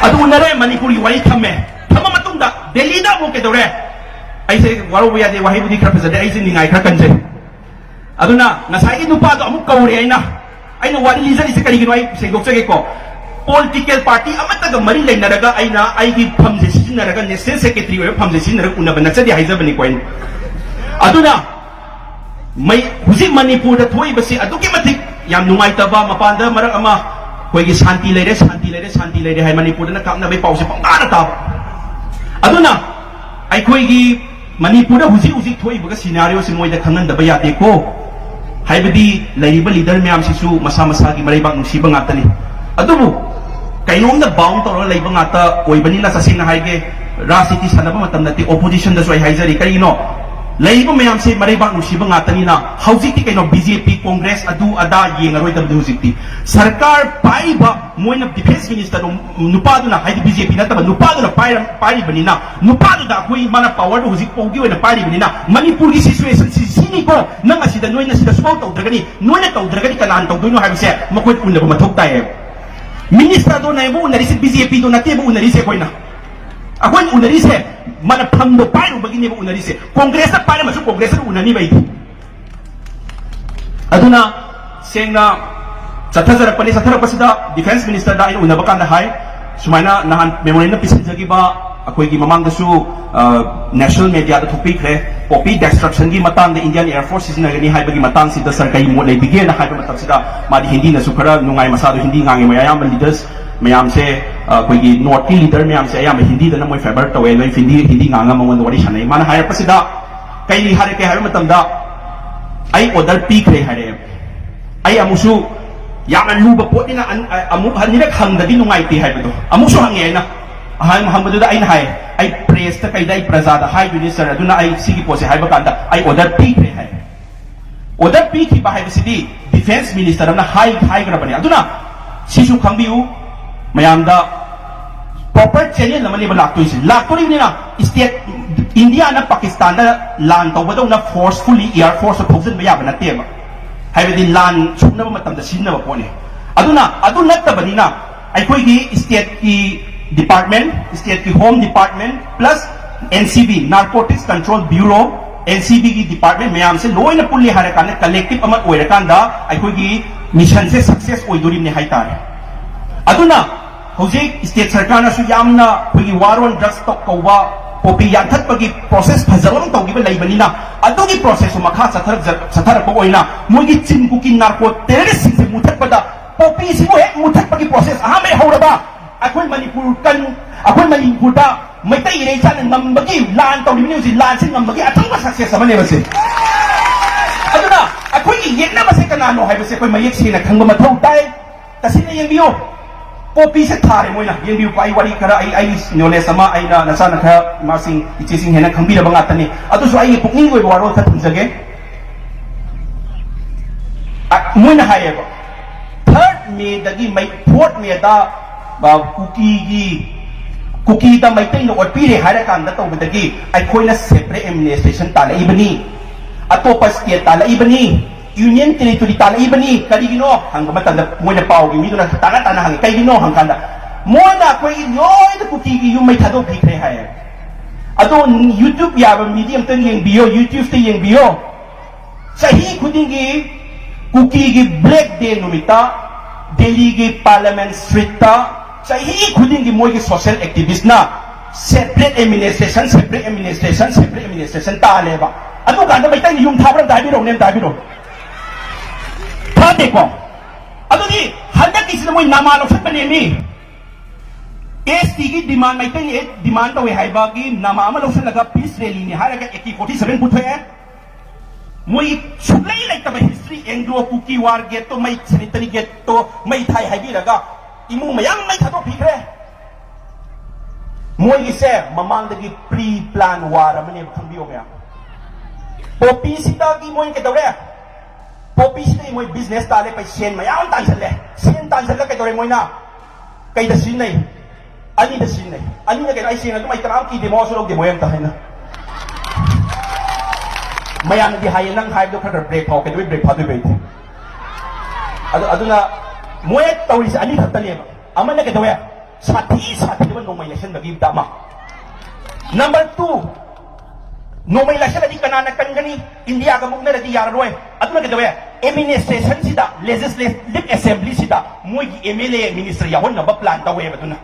ꯑꯗꯨ ꯎꯅꯔꯦ, ꯃꯅꯤꯄꯨꯔꯒꯤ ꯋꯥꯔꯤ ꯊꯝꯃꯦ꯫ ꯊꯝꯃ ꯃꯇꯨꯡꯗ ꯗꯦꯜꯂꯤꯗ ꯑꯃꯨꯛ ꯀꯩꯗꯧꯔꯦ? ꯑꯩꯁꯦ ꯋꯥꯔꯧꯕ ꯌꯥꯗꯦ, ꯋꯥꯍꯩꯕꯨꯗꯤ ꯈꯔ ꯐꯖꯗꯦ, ꯑꯩꯁꯦ ꯅꯤꯡꯉꯥꯏ ꯈꯔ ꯀꯟꯖꯩ꯫ ꯑꯗꯨꯅ ꯉꯁꯥꯏꯒꯤ ꯅꯨꯄꯥꯗꯣ ꯑꯃꯨꯛ ꯀꯧꯔꯦ ꯑꯩꯅ꯫ ꯑꯩꯅ ꯋꯥꯔꯤ ꯂꯤꯖꯔꯤꯁꯦ ꯀꯔꯤꯒꯤꯅꯣ ꯑꯩ ꯁꯦꯡꯗꯣꯛꯆꯒꯦꯀꯣ꯫ ꯄꯣꯂꯤꯇꯤꯀꯦꯜ ꯄꯥꯔꯇꯤ ꯑꯃꯠꯇꯒ ꯃꯔꯤ ꯂꯩꯅꯔꯒ ꯑꯩꯅ ꯑꯩꯒꯤ ꯐꯝꯁꯦ ꯁꯤꯖꯤꯟꯅꯔꯒ, ꯅꯦꯁꯅꯦꯜ ꯁꯦꯀ꯭ꯔꯦꯇꯔꯤ ꯑꯣꯏꯕ ꯐꯝꯁꯦ ꯁꯤꯖꯤꯟꯅꯔꯒ ꯎꯅꯕ ꯅꯠꯆꯗꯦ ꯍꯥꯏꯖꯕꯅꯤꯀꯣ ꯑꯩꯅ꯫ ꯑꯗꯨꯅ ꯃꯩ-, ꯍꯧꯖꯤꯛ ꯃꯅꯤꯄꯨꯔꯗ ꯊꯣꯛꯏꯕꯁꯤ ꯑꯗꯨꯛꯀꯤ ꯃꯇꯤꯛ ꯌꯥꯝ ꯅꯨꯡꯉꯥꯏꯇꯕ, ꯃꯄꯥꯟꯗ ꯃꯔꯛ ꯑꯃ ꯑꯩꯈꯣꯏꯒꯤ ꯁꯥꯟꯇꯤ ꯂꯩꯔꯦ, ꯁꯥꯟꯇꯤ ꯂꯩꯔꯦ, ꯁꯥꯟꯇꯤ ꯂꯩꯔꯦ ꯍꯥꯏ ꯃꯅꯤꯄꯨꯔꯗꯅ ꯀꯥꯞꯅꯕꯩ ꯄꯥꯎꯁꯦ ꯄꯪꯇꯥꯗ ꯇꯥꯕ꯫ ꯑꯗꯨꯅ ꯑꯩꯈꯣꯏꯒꯤ ꯃꯅꯤꯄꯨꯔꯗ ꯍꯧꯖꯤꯛ ꯍꯧꯖꯤꯛ ꯊꯣꯛꯏꯕꯒ scenario ꯁꯤ ꯃꯣꯏꯗ ꯈꯪꯍꯟꯗꯕ ꯌꯥꯗꯦꯀꯣ꯫ ꯍꯥꯏꯕꯗꯤ ꯂꯩꯔꯤꯕ leader ꯃꯌꯥꯝꯁꯤꯁꯨ ꯃꯁꯥ ꯃꯁꯥꯒꯤ ꯃꯔꯩꯕꯥꯛ ꯅꯨꯡꯁꯤꯕ ꯉꯥꯛꯇꯅꯤ꯫ ꯑꯗꯨꯕꯨ ꯀꯩꯅꯣꯝꯗ bound ꯇꯧꯔꯒ ꯂꯩꯕ ꯉꯥꯛꯇ ꯑꯣꯏꯕꯅꯤꯅ, ꯇꯁꯦꯡꯅ ꯍꯥꯏꯒꯦ, ꯔꯥꯖꯅꯤꯇꯤ ꯁꯥꯟꯅꯕ ꯃꯇꯝ ꯅꯠꯇꯦ, opposition ꯗꯁꯨ ꯑꯩ ꯍꯥꯏꯖꯔꯤ꯫ ꯀꯔꯤꯒꯤꯅꯣ? ꯂꯩꯔꯤꯕ ꯃꯌꯥꯝꯁꯦ ꯃꯔꯩꯕꯥꯛ ꯅꯨꯡꯁꯤꯕ ꯉꯥꯛꯇꯅꯤꯅ ꯍꯧꯖꯤꯛꯇꯤ ꯀꯩꯅꯣ, B J P, Congress, ꯑꯗꯨ ꯑꯗꯥ ꯌꯦꯡꯉꯔꯣꯏꯗꯕꯗꯤ ꯍꯧꯖꯤꯛꯇꯤ꯫ ꯁꯔꯀꯥꯔ ꯄꯥꯏꯔꯤꯕ ꯃꯣꯏꯅ defence minister ꯗꯣ ꯅꯨꯄꯥꯗꯨꯅ, ꯍꯥꯏꯗꯤ B J P ꯅꯠꯇꯕ ꯅꯨꯄꯥꯗꯨꯅ ꯄꯥꯏꯔ-, ꯄꯥꯏꯔꯤꯕꯅꯤꯅ, ꯅꯨꯄꯥꯗꯨꯗ ꯑꯩꯈꯣꯏ ꯃꯥꯅ power ꯗꯣ ꯍꯧꯖꯤꯛ ꯐꯥꯎꯒꯤ ꯑꯣꯏꯅ ꯄꯥꯏꯔꯤꯕꯅꯤꯅ, ꯃꯅꯤꯄꯨꯔꯒꯤ situation ꯁꯤ ꯁꯤꯅꯤꯀꯣ, ꯅꯪ ꯑꯁꯤꯗ ꯅꯣꯏꯅ ꯁꯤꯗ ꯁꯨꯃꯥꯏꯅ ꯇꯧꯗ꯭ꯔꯒꯗꯤ, ꯅꯣꯏꯅ ꯇꯧꯗ꯭ꯔꯒꯗꯤ ꯀꯅꯥꯅ ꯇꯧꯗꯣꯏꯅꯣ ꯍꯥꯏꯕꯁꯦ ꯃꯈꯣꯏ ꯎꯅꯕ ꯃꯊꯧ ꯇꯥꯏꯌꯦꯕ꯫ Minister ꯗꯣ ꯅꯥꯏꯕ ꯎꯅꯔꯤꯁꯦ, B J P ꯗꯣ ꯅꯠꯇꯦꯕ ꯎꯅꯔꯤꯁꯦ ꯑꯩꯈꯣꯏꯅ꯫ ꯑꯩꯈꯣꯏꯅ ꯎꯅꯔꯤꯁꯦ ꯃꯅꯐꯝꯗꯣ ꯄꯥꯏꯔꯨꯕꯒꯤꯅꯦꯕ ꯎꯅꯔꯤꯁꯦ꯫ Congress ꯇ ꯄꯥꯏꯔꯝꯃꯁꯨ Congress ꯇ ꯎꯅꯅꯤꯕ ꯑꯩꯗꯤ꯫ ꯑꯗꯨꯅ ꯁꯦꯡꯅ ꯆꯠꯊꯖꯔꯛꯄꯅꯤ꯫ ꯆꯠꯊꯔꯛꯄꯁꯤꯗ defence minister ꯗ ꯑꯩꯅ ꯎꯅꯕ ꯀꯥꯟꯗ ꯍꯥꯏ, ꯁꯨꯃꯥꯏꯅ ꯅꯍꯥꯟ memorandum ꯄꯤꯁꯤꯟꯖꯈꯤꯕ, ꯑꯩꯈꯣꯏꯒꯤ ꯃꯃꯥꯡꯗꯁꯨ, ꯑ, national media ꯗ ꯊꯣꯛꯄꯤꯈ꯭ꯔꯦ, poppy destruction ꯒꯤ ꯃꯇꯥꯡꯗ Indian Air Force ꯁꯤꯖꯤꯟꯅꯒꯅꯤ ꯍꯥꯏꯕꯒꯤ ꯃꯇꯥꯡꯁꯤꯗ sir ꯀꯔꯤ ꯃꯣꯠ ꯂꯩꯕꯤꯒꯦꯅ ꯍꯥꯏꯕ ꯃꯇꯝꯁꯤꯗ, ꯃꯥꯗꯤ ꯍꯤꯟꯗꯤꯅꯁꯨ ꯈꯔ ꯅꯨꯡꯉꯥꯏ, ꯃꯁꯥꯗꯣ ꯍꯤꯟꯗꯤ ꯉꯥꯡꯉꯤ, ꯃꯣꯏ ꯑꯌꯥꯝꯕ leaders ꯃꯌꯥꯝꯁꯦ, ꯑ, ꯑꯩꯈꯣꯏꯒꯤ north ꯀꯤ leader ꯃꯌꯥꯝꯁꯦ ꯑꯌꯥꯝꯕ ꯍꯤꯟꯗꯤꯗꯅ ꯃꯣꯏ favour ꯇꯧꯋꯦ, ꯂꯣꯏ ꯍꯤꯟꯗꯤ, ꯍꯤꯟꯗꯤ ꯉꯥꯡꯉ ꯃꯉꯣꯟꯗ ꯋꯥꯔꯤ ꯁꯥꯟꯅꯩ꯫ ꯃꯥꯅ ꯍꯥꯏꯔꯛꯄꯁꯤꯗ ꯀꯩ ꯍꯥꯏꯔꯛꯀꯦ ꯍꯥꯏꯕ ꯃꯇꯝꯗ, "ꯑꯩ order ꯄꯤꯈ꯭ꯔꯦ" ꯍꯥꯏꯔꯛꯑꯦ꯫ ꯑꯩ ꯑꯃꯨꯛꯁꯨ ꯌꯥꯝꯅ ꯂꯨꯕ ꯄꯣꯠꯅꯤꯅ ꯑꯟ-, ꯑ-, ꯑꯃꯨꯛ ꯑꯅꯤꯔꯛ ꯍꯪꯗꯗꯤ ꯅꯨꯡꯉꯥꯏꯇꯦ ꯍꯥꯏꯕꯗꯣ ꯑꯃꯨꯛꯁꯨ ꯍꯪꯉꯦ ꯑꯩꯅ꯫ ꯑꯍꯥꯟꯕ ꯍꯪꯕꯗꯨꯗ ꯑꯩꯅ ꯍꯥꯏ, "ꯑꯩ press ꯇ ꯀꯩꯗ ꯑꯩ ꯄ꯭ꯔꯖꯥꯗ ꯍꯥꯏꯗꯣꯏꯅꯤ sir, ꯑꯗꯨꯅ ꯑꯩ ꯁꯤꯒꯤ ꯄꯣꯠꯁꯦ" ꯍꯥꯏꯕ ꯀꯥꯟꯗ, "ꯑꯩ order ꯄꯤꯈ꯭ꯔꯦ" ꯍꯥꯏ꯫ Order ꯄꯤꯈꯤꯕ ꯍꯥꯏꯕꯁꯤꯗꯤ defence minister ꯑꯃꯅ ꯍꯥꯏ-, ꯍꯥꯏꯈ꯭ꯔꯕꯅꯤ꯫ ꯑꯗꯨꯅ ꯁꯤꯁꯨ ꯈꯪꯕꯤꯌꯨ ꯃꯌꯥꯝꯗ, proper channel ꯑꯃꯅꯦꯕ ꯂꯥꯛꯇꯣꯏꯁꯦ꯫ ꯂꯥꯛꯇꯣꯔꯤꯕꯅꯤꯅ state, India ꯅ Pakistan ꯗ ꯂꯥꯟ ꯇꯧꯕꯗꯧꯅ forcefully air force ꯊꯧꯖꯤꯟꯕ ꯌꯥꯕ ꯅꯠꯇꯦꯕ꯫ ꯍꯥꯏꯕꯗꯤ ꯂꯥꯟ ꯁꯣꯛꯅꯕ ꯃꯇꯝꯗ ꯁꯤꯖꯤꯟꯅꯕ ꯄꯣꯠꯅꯤ꯫ ꯑꯗꯨꯅ ꯑꯗꯨ ꯅꯠꯇꯕꯅꯤꯅ ꯑꯩꯈꯣꯏꯒꯤ state ꯀꯤ department, state ꯀꯤ Home Department plus N C B, Narcotics Control Bureau, N C B ꯒꯤ department ꯃꯌꯥꯝꯁꯦ ꯂꯣꯏꯅ ꯄꯨꯜꯂꯤ ꯍꯥꯏꯔꯀꯥꯟꯗ, collective ꯑꯃ ꯑꯣꯏꯔꯀꯥꯟꯗ ꯑꯩꯈꯣꯏꯒꯤ mission ꯁꯦ success ꯑꯣꯏꯗꯣꯔꯤꯕꯅꯤ ꯍꯥꯏꯇꯥꯔꯦ꯫ ꯑꯗꯨꯅ ꯍꯧꯖꯤꯛ state ꯁꯔꯀꯥꯔꯅꯁꯨ ꯌꯥꯝꯅ ꯑꯩꯈꯣꯏꯒꯤ war on drugs ꯀꯧꯕ poppy ꯌꯥꯟꯊꯠꯄꯒꯤ process ꯐꯖꯕ ꯑꯃ ꯇꯧꯈꯤꯕ ꯂꯩꯕꯅꯤꯅ, ꯑꯗꯨꯒꯤ process ꯁꯨ ꯃꯈꯥ ꯆꯠꯊꯔꯛ-, ꯆꯠꯊꯔꯛꯄ ꯑꯣꯏꯅ ꯃꯣꯏꯒꯤ ꯆꯤꯟ ꯀꯨꯀꯤ narco terrorist ꯁꯤꯡꯁꯦ ꯃꯨꯊꯠꯄꯗ, poppy ꯁꯤꯕꯨ ꯍꯦꯛ ꯃꯨꯊꯠꯄꯒꯤ process ꯑꯍꯥꯟꯕ ꯍꯧꯔꯕ ꯑꯩꯈꯣꯏ ꯃꯅꯤꯄꯨꯔ ꯀꯟ-, ꯑꯩꯈꯣꯏ ꯃꯅꯤꯄꯨꯔꯗ ꯃꯩꯇꯩ ꯏꯔꯩꯆꯥꯅ ꯉꯝꯕꯒꯤ ꯂꯥꯟ ꯇꯧꯔꯤꯕꯅꯤ ꯍꯧꯖꯤꯛ꯫ ꯂꯥꯟꯁꯤ ꯉꯝꯕꯒꯤ ꯑꯆꯧꯕ success ꯑꯃꯅꯦꯕ ꯁꯤ꯫ ꯑꯗꯨꯅ ꯑꯩꯈꯣꯏꯒꯤ ꯌꯦꯛꯅꯕꯁꯦ ꯀꯅꯥꯅꯣ ꯍꯥꯏꯕꯁꯦ ꯑꯩꯈꯣꯏ ꯃꯌꯦꯛ ꯁꯦꯡꯅ ꯈꯪꯕ ꯃꯊꯧ ꯇꯥꯏ꯫ ꯇꯁꯦꯡꯅ ꯌꯦꯡꯕꯤꯌꯨ, ꯄꯣꯄꯤꯁꯦ ꯊꯥꯔꯦ ꯃꯣꯏꯅ꯫ ꯌꯦꯡꯕꯤꯌꯨꯀꯣ, ꯑꯩ ꯋꯥꯔꯤ ꯈꯔ, ꯑꯩ, ꯑꯩꯒꯤ knowledge ꯑꯃ, ꯑꯩꯅ ꯅꯆꯥꯅ ꯈꯔ, ꯏꯃꯥꯁꯤꯡ, ꯏꯆꯦꯁꯤꯡ ꯍꯦꯟꯅ ꯈꯪꯕꯤꯔꯕ ꯉꯥꯛꯇꯅꯤ꯫ ꯑꯗꯨꯁꯨ ꯑꯩꯒꯤ ꯄꯨꯛꯅꯤꯡꯒꯤ ꯑꯣꯏꯕ ꯋꯥꯔꯣꯜ ꯈꯔ ꯊꯝꯖꯒꯦ꯫ ꯑ, ꯃꯣꯏꯅ ꯍꯥꯏꯌꯦꯕ, third May ꯗꯒꯤ ꯃꯩ-, fourth May ꯗ, ꯑ, ꯀꯨꯀꯤꯒꯤ, ꯀꯨꯀꯤꯗ ꯃꯩꯇꯩꯅ ꯑꯣꯠꯄꯤꯔꯦ ꯍꯥꯏꯔꯀꯥꯟꯗ ꯇꯧꯕꯗꯒꯤ ꯑꯩꯈꯣꯏꯅ separate administration ꯇꯥꯜꯂꯛꯏꯕꯅꯤ, ꯑꯇꯣꯞꯄ state ꯇꯥꯜꯂꯛꯏꯕꯅꯤ, union territory ꯇꯥꯜꯂꯛꯏꯕꯅꯤ꯫ ꯀꯔꯤꯒꯤꯅꯣ ꯍꯪꯕ ꯃꯇꯝꯗ ꯃꯣꯏꯅ ꯄꯥꯎꯒꯤ ꯃꯤꯗꯨꯅ ꯇꯥꯅ ꯇꯥꯅ ꯍꯪꯉꯤ꯫ ꯀꯩꯒꯤꯅꯣ ꯍꯪꯀꯥꯟꯗ ꯃꯣꯏꯅ ꯑꯩꯈꯣꯏꯒꯤ ꯂꯣꯏꯅ ꯀꯨꯀꯤꯒꯤ ꯌꯨꯝ ꯃꯩ ꯊꯥꯗꯣꯛꯄꯤꯈ꯭ꯔꯦ ꯍꯥꯏꯌꯦ꯫ ꯑꯗꯣ YouTube ꯌꯥꯕ ꯃꯤꯗꯤ ꯑꯝꯇꯪ ꯌꯦꯡꯕꯤꯌꯣ, YouTube ꯇ ꯌꯦꯡꯕꯤꯌꯣ꯫ ꯆꯍꯤ ꯈꯨꯗꯤꯡꯒꯤ ꯀꯨꯀꯤꯒꯤ Black Day ꯅꯨꯃꯤꯠꯇ ꯗꯦꯜꯂꯤꯒꯤ Parliament Street ꯇ ꯆꯍꯤ ꯈꯨꯗꯤꯡꯒꯤ ꯃꯣꯏꯒꯤ social activist ꯅ separate administration, separate administration, separate administration ꯇꯥꯜꯂꯦꯕ꯫ ꯑꯗꯨꯀꯥꯟꯗ ꯃꯩꯇꯩꯅ ꯌꯨꯝ ꯊꯥꯕ꯭ꯔꯥ ꯑꯝꯇ ꯍꯥꯏꯕꯤꯔꯛꯎꯅꯦ, ꯑꯝꯇ ꯍꯥꯏꯕꯤꯔꯛꯎ꯫ ꯊꯥꯗꯦꯀꯣ? ꯑꯗꯨꯗꯤ ꯍꯟꯗꯛꯀꯤꯁꯤꯗ ꯃꯣꯏ ꯅꯃꯥ ꯂꯧꯁꯟꯕꯅꯦꯃꯤ꯫ S T ꯒꯤ demand, ꯃꯩꯇꯩꯅ demand ꯇꯧꯋꯦ ꯍꯥꯏꯕꯒꯤ ꯅꯃꯥ ꯑꯃ ꯂꯧꯁꯤꯜꯂꯒ peace rally ꯅꯤ ꯍꯥꯏꯔꯒ A K forty seven ꯄꯨꯊꯣꯛꯑꯦ꯫ ꯃꯣꯏ ꯁꯨꯛꯂꯩ ꯂꯩꯇꯕ history, Anglo Kuki War Gate ꯇꯣ ꯃꯩ, Sanitary Gate ꯇꯣ ꯃꯩ ꯊꯥꯏ ꯍꯥꯏꯕꯤꯔꯒ ꯏꯃꯨꯡ ꯃꯌꯥꯝ ꯃꯩ ꯊꯥꯗꯣꯛꯄꯤꯈ꯭ꯔꯦ꯫ ꯃꯣꯏꯒꯤꯁꯦ ꯃꯃꯥꯡꯗꯒꯤ pre plan war ꯑꯃꯅꯦꯕ, ꯈꯪꯕꯤꯌꯣ ꯃꯌꯥꯝ꯫ ꯄꯣꯄꯤꯁꯤꯗꯒꯤ ꯃꯣꯏ ꯀꯩꯗꯧꯔꯦ? ꯄꯣꯄꯤꯁꯤꯗꯒꯤ ꯃꯣꯏ business ꯇꯥꯜꯂꯦ, ꯄꯩ-, ꯁꯦꯟ ꯃꯌꯥꯝ ꯇꯥꯟꯁꯤꯜꯂꯦ꯫ ꯁꯦꯟ ꯇꯥꯟꯁꯤꯜꯂ ꯀꯩꯗꯧꯔꯦ ꯃꯣꯏꯅ? ꯀꯩꯗ ꯁꯤꯖꯤꯟꯅꯩ? ꯑꯅꯤꯗ ꯁꯤꯖꯤꯟꯅꯩ꯫ ꯑꯅꯤꯗ ꯀꯩꯅꯣ? ꯑꯩ ꯁꯦꯡꯅ ꯑꯗꯨꯝ, ꯑꯩ ꯀꯅꯥꯝ ꯀꯤꯗꯦ, ꯃꯋꯥꯁꯨ ꯂꯧꯗꯦ ꯃꯣꯏ ꯑꯝꯇ ꯍꯥꯏꯅ꯫ ꯃꯌꯥꯝꯅꯗꯤ ꯍꯥꯏꯌꯦ, "ꯅꯪ ꯍꯥꯏꯕꯗꯣ ꯈꯔ ꯈꯔ break ꯐꯥꯎ, ꯀꯩꯗꯧꯕꯩ break ꯐꯥꯗꯣꯏꯕ ꯑꯩꯗꯤ?" ꯑꯗꯨ, ꯑꯗꯨꯅ ꯃꯣꯏ ꯇꯧꯔꯤꯁꯦ ꯑꯅꯤꯈꯛꯇꯅꯦꯕ꯫ ꯑꯃꯅ ꯀꯩꯗꯧꯋꯦ? ꯁꯥꯊꯤ ꯁꯥꯊꯤꯕ ꯅꯣꯡꯃꯩ ꯂꯩꯁꯟꯕꯒꯤ ꯑꯃ꯫ Number two, ꯅꯣꯡꯃꯩ ꯂꯩꯁꯜꯂꯗꯤ ꯀꯅꯥꯅ ꯀꯟꯒꯅꯤ? ꯏꯟꯗꯤꯌꯥꯒ ꯃꯨꯛꯅꯔꯗꯤ ꯌꯥꯔꯔꯣꯏ꯫ ꯑꯗꯨꯅ ꯀꯩꯗꯧꯋꯦ? Administration ꯁꯤꯗ, Legislative Assembly ꯁꯤꯗ ꯃꯣꯏꯒꯤ M L A minister ꯌꯥꯎꯍꯟꯅꯕ plan ꯇꯧꯋꯦꯕ꯫ ꯑꯗꯨꯅ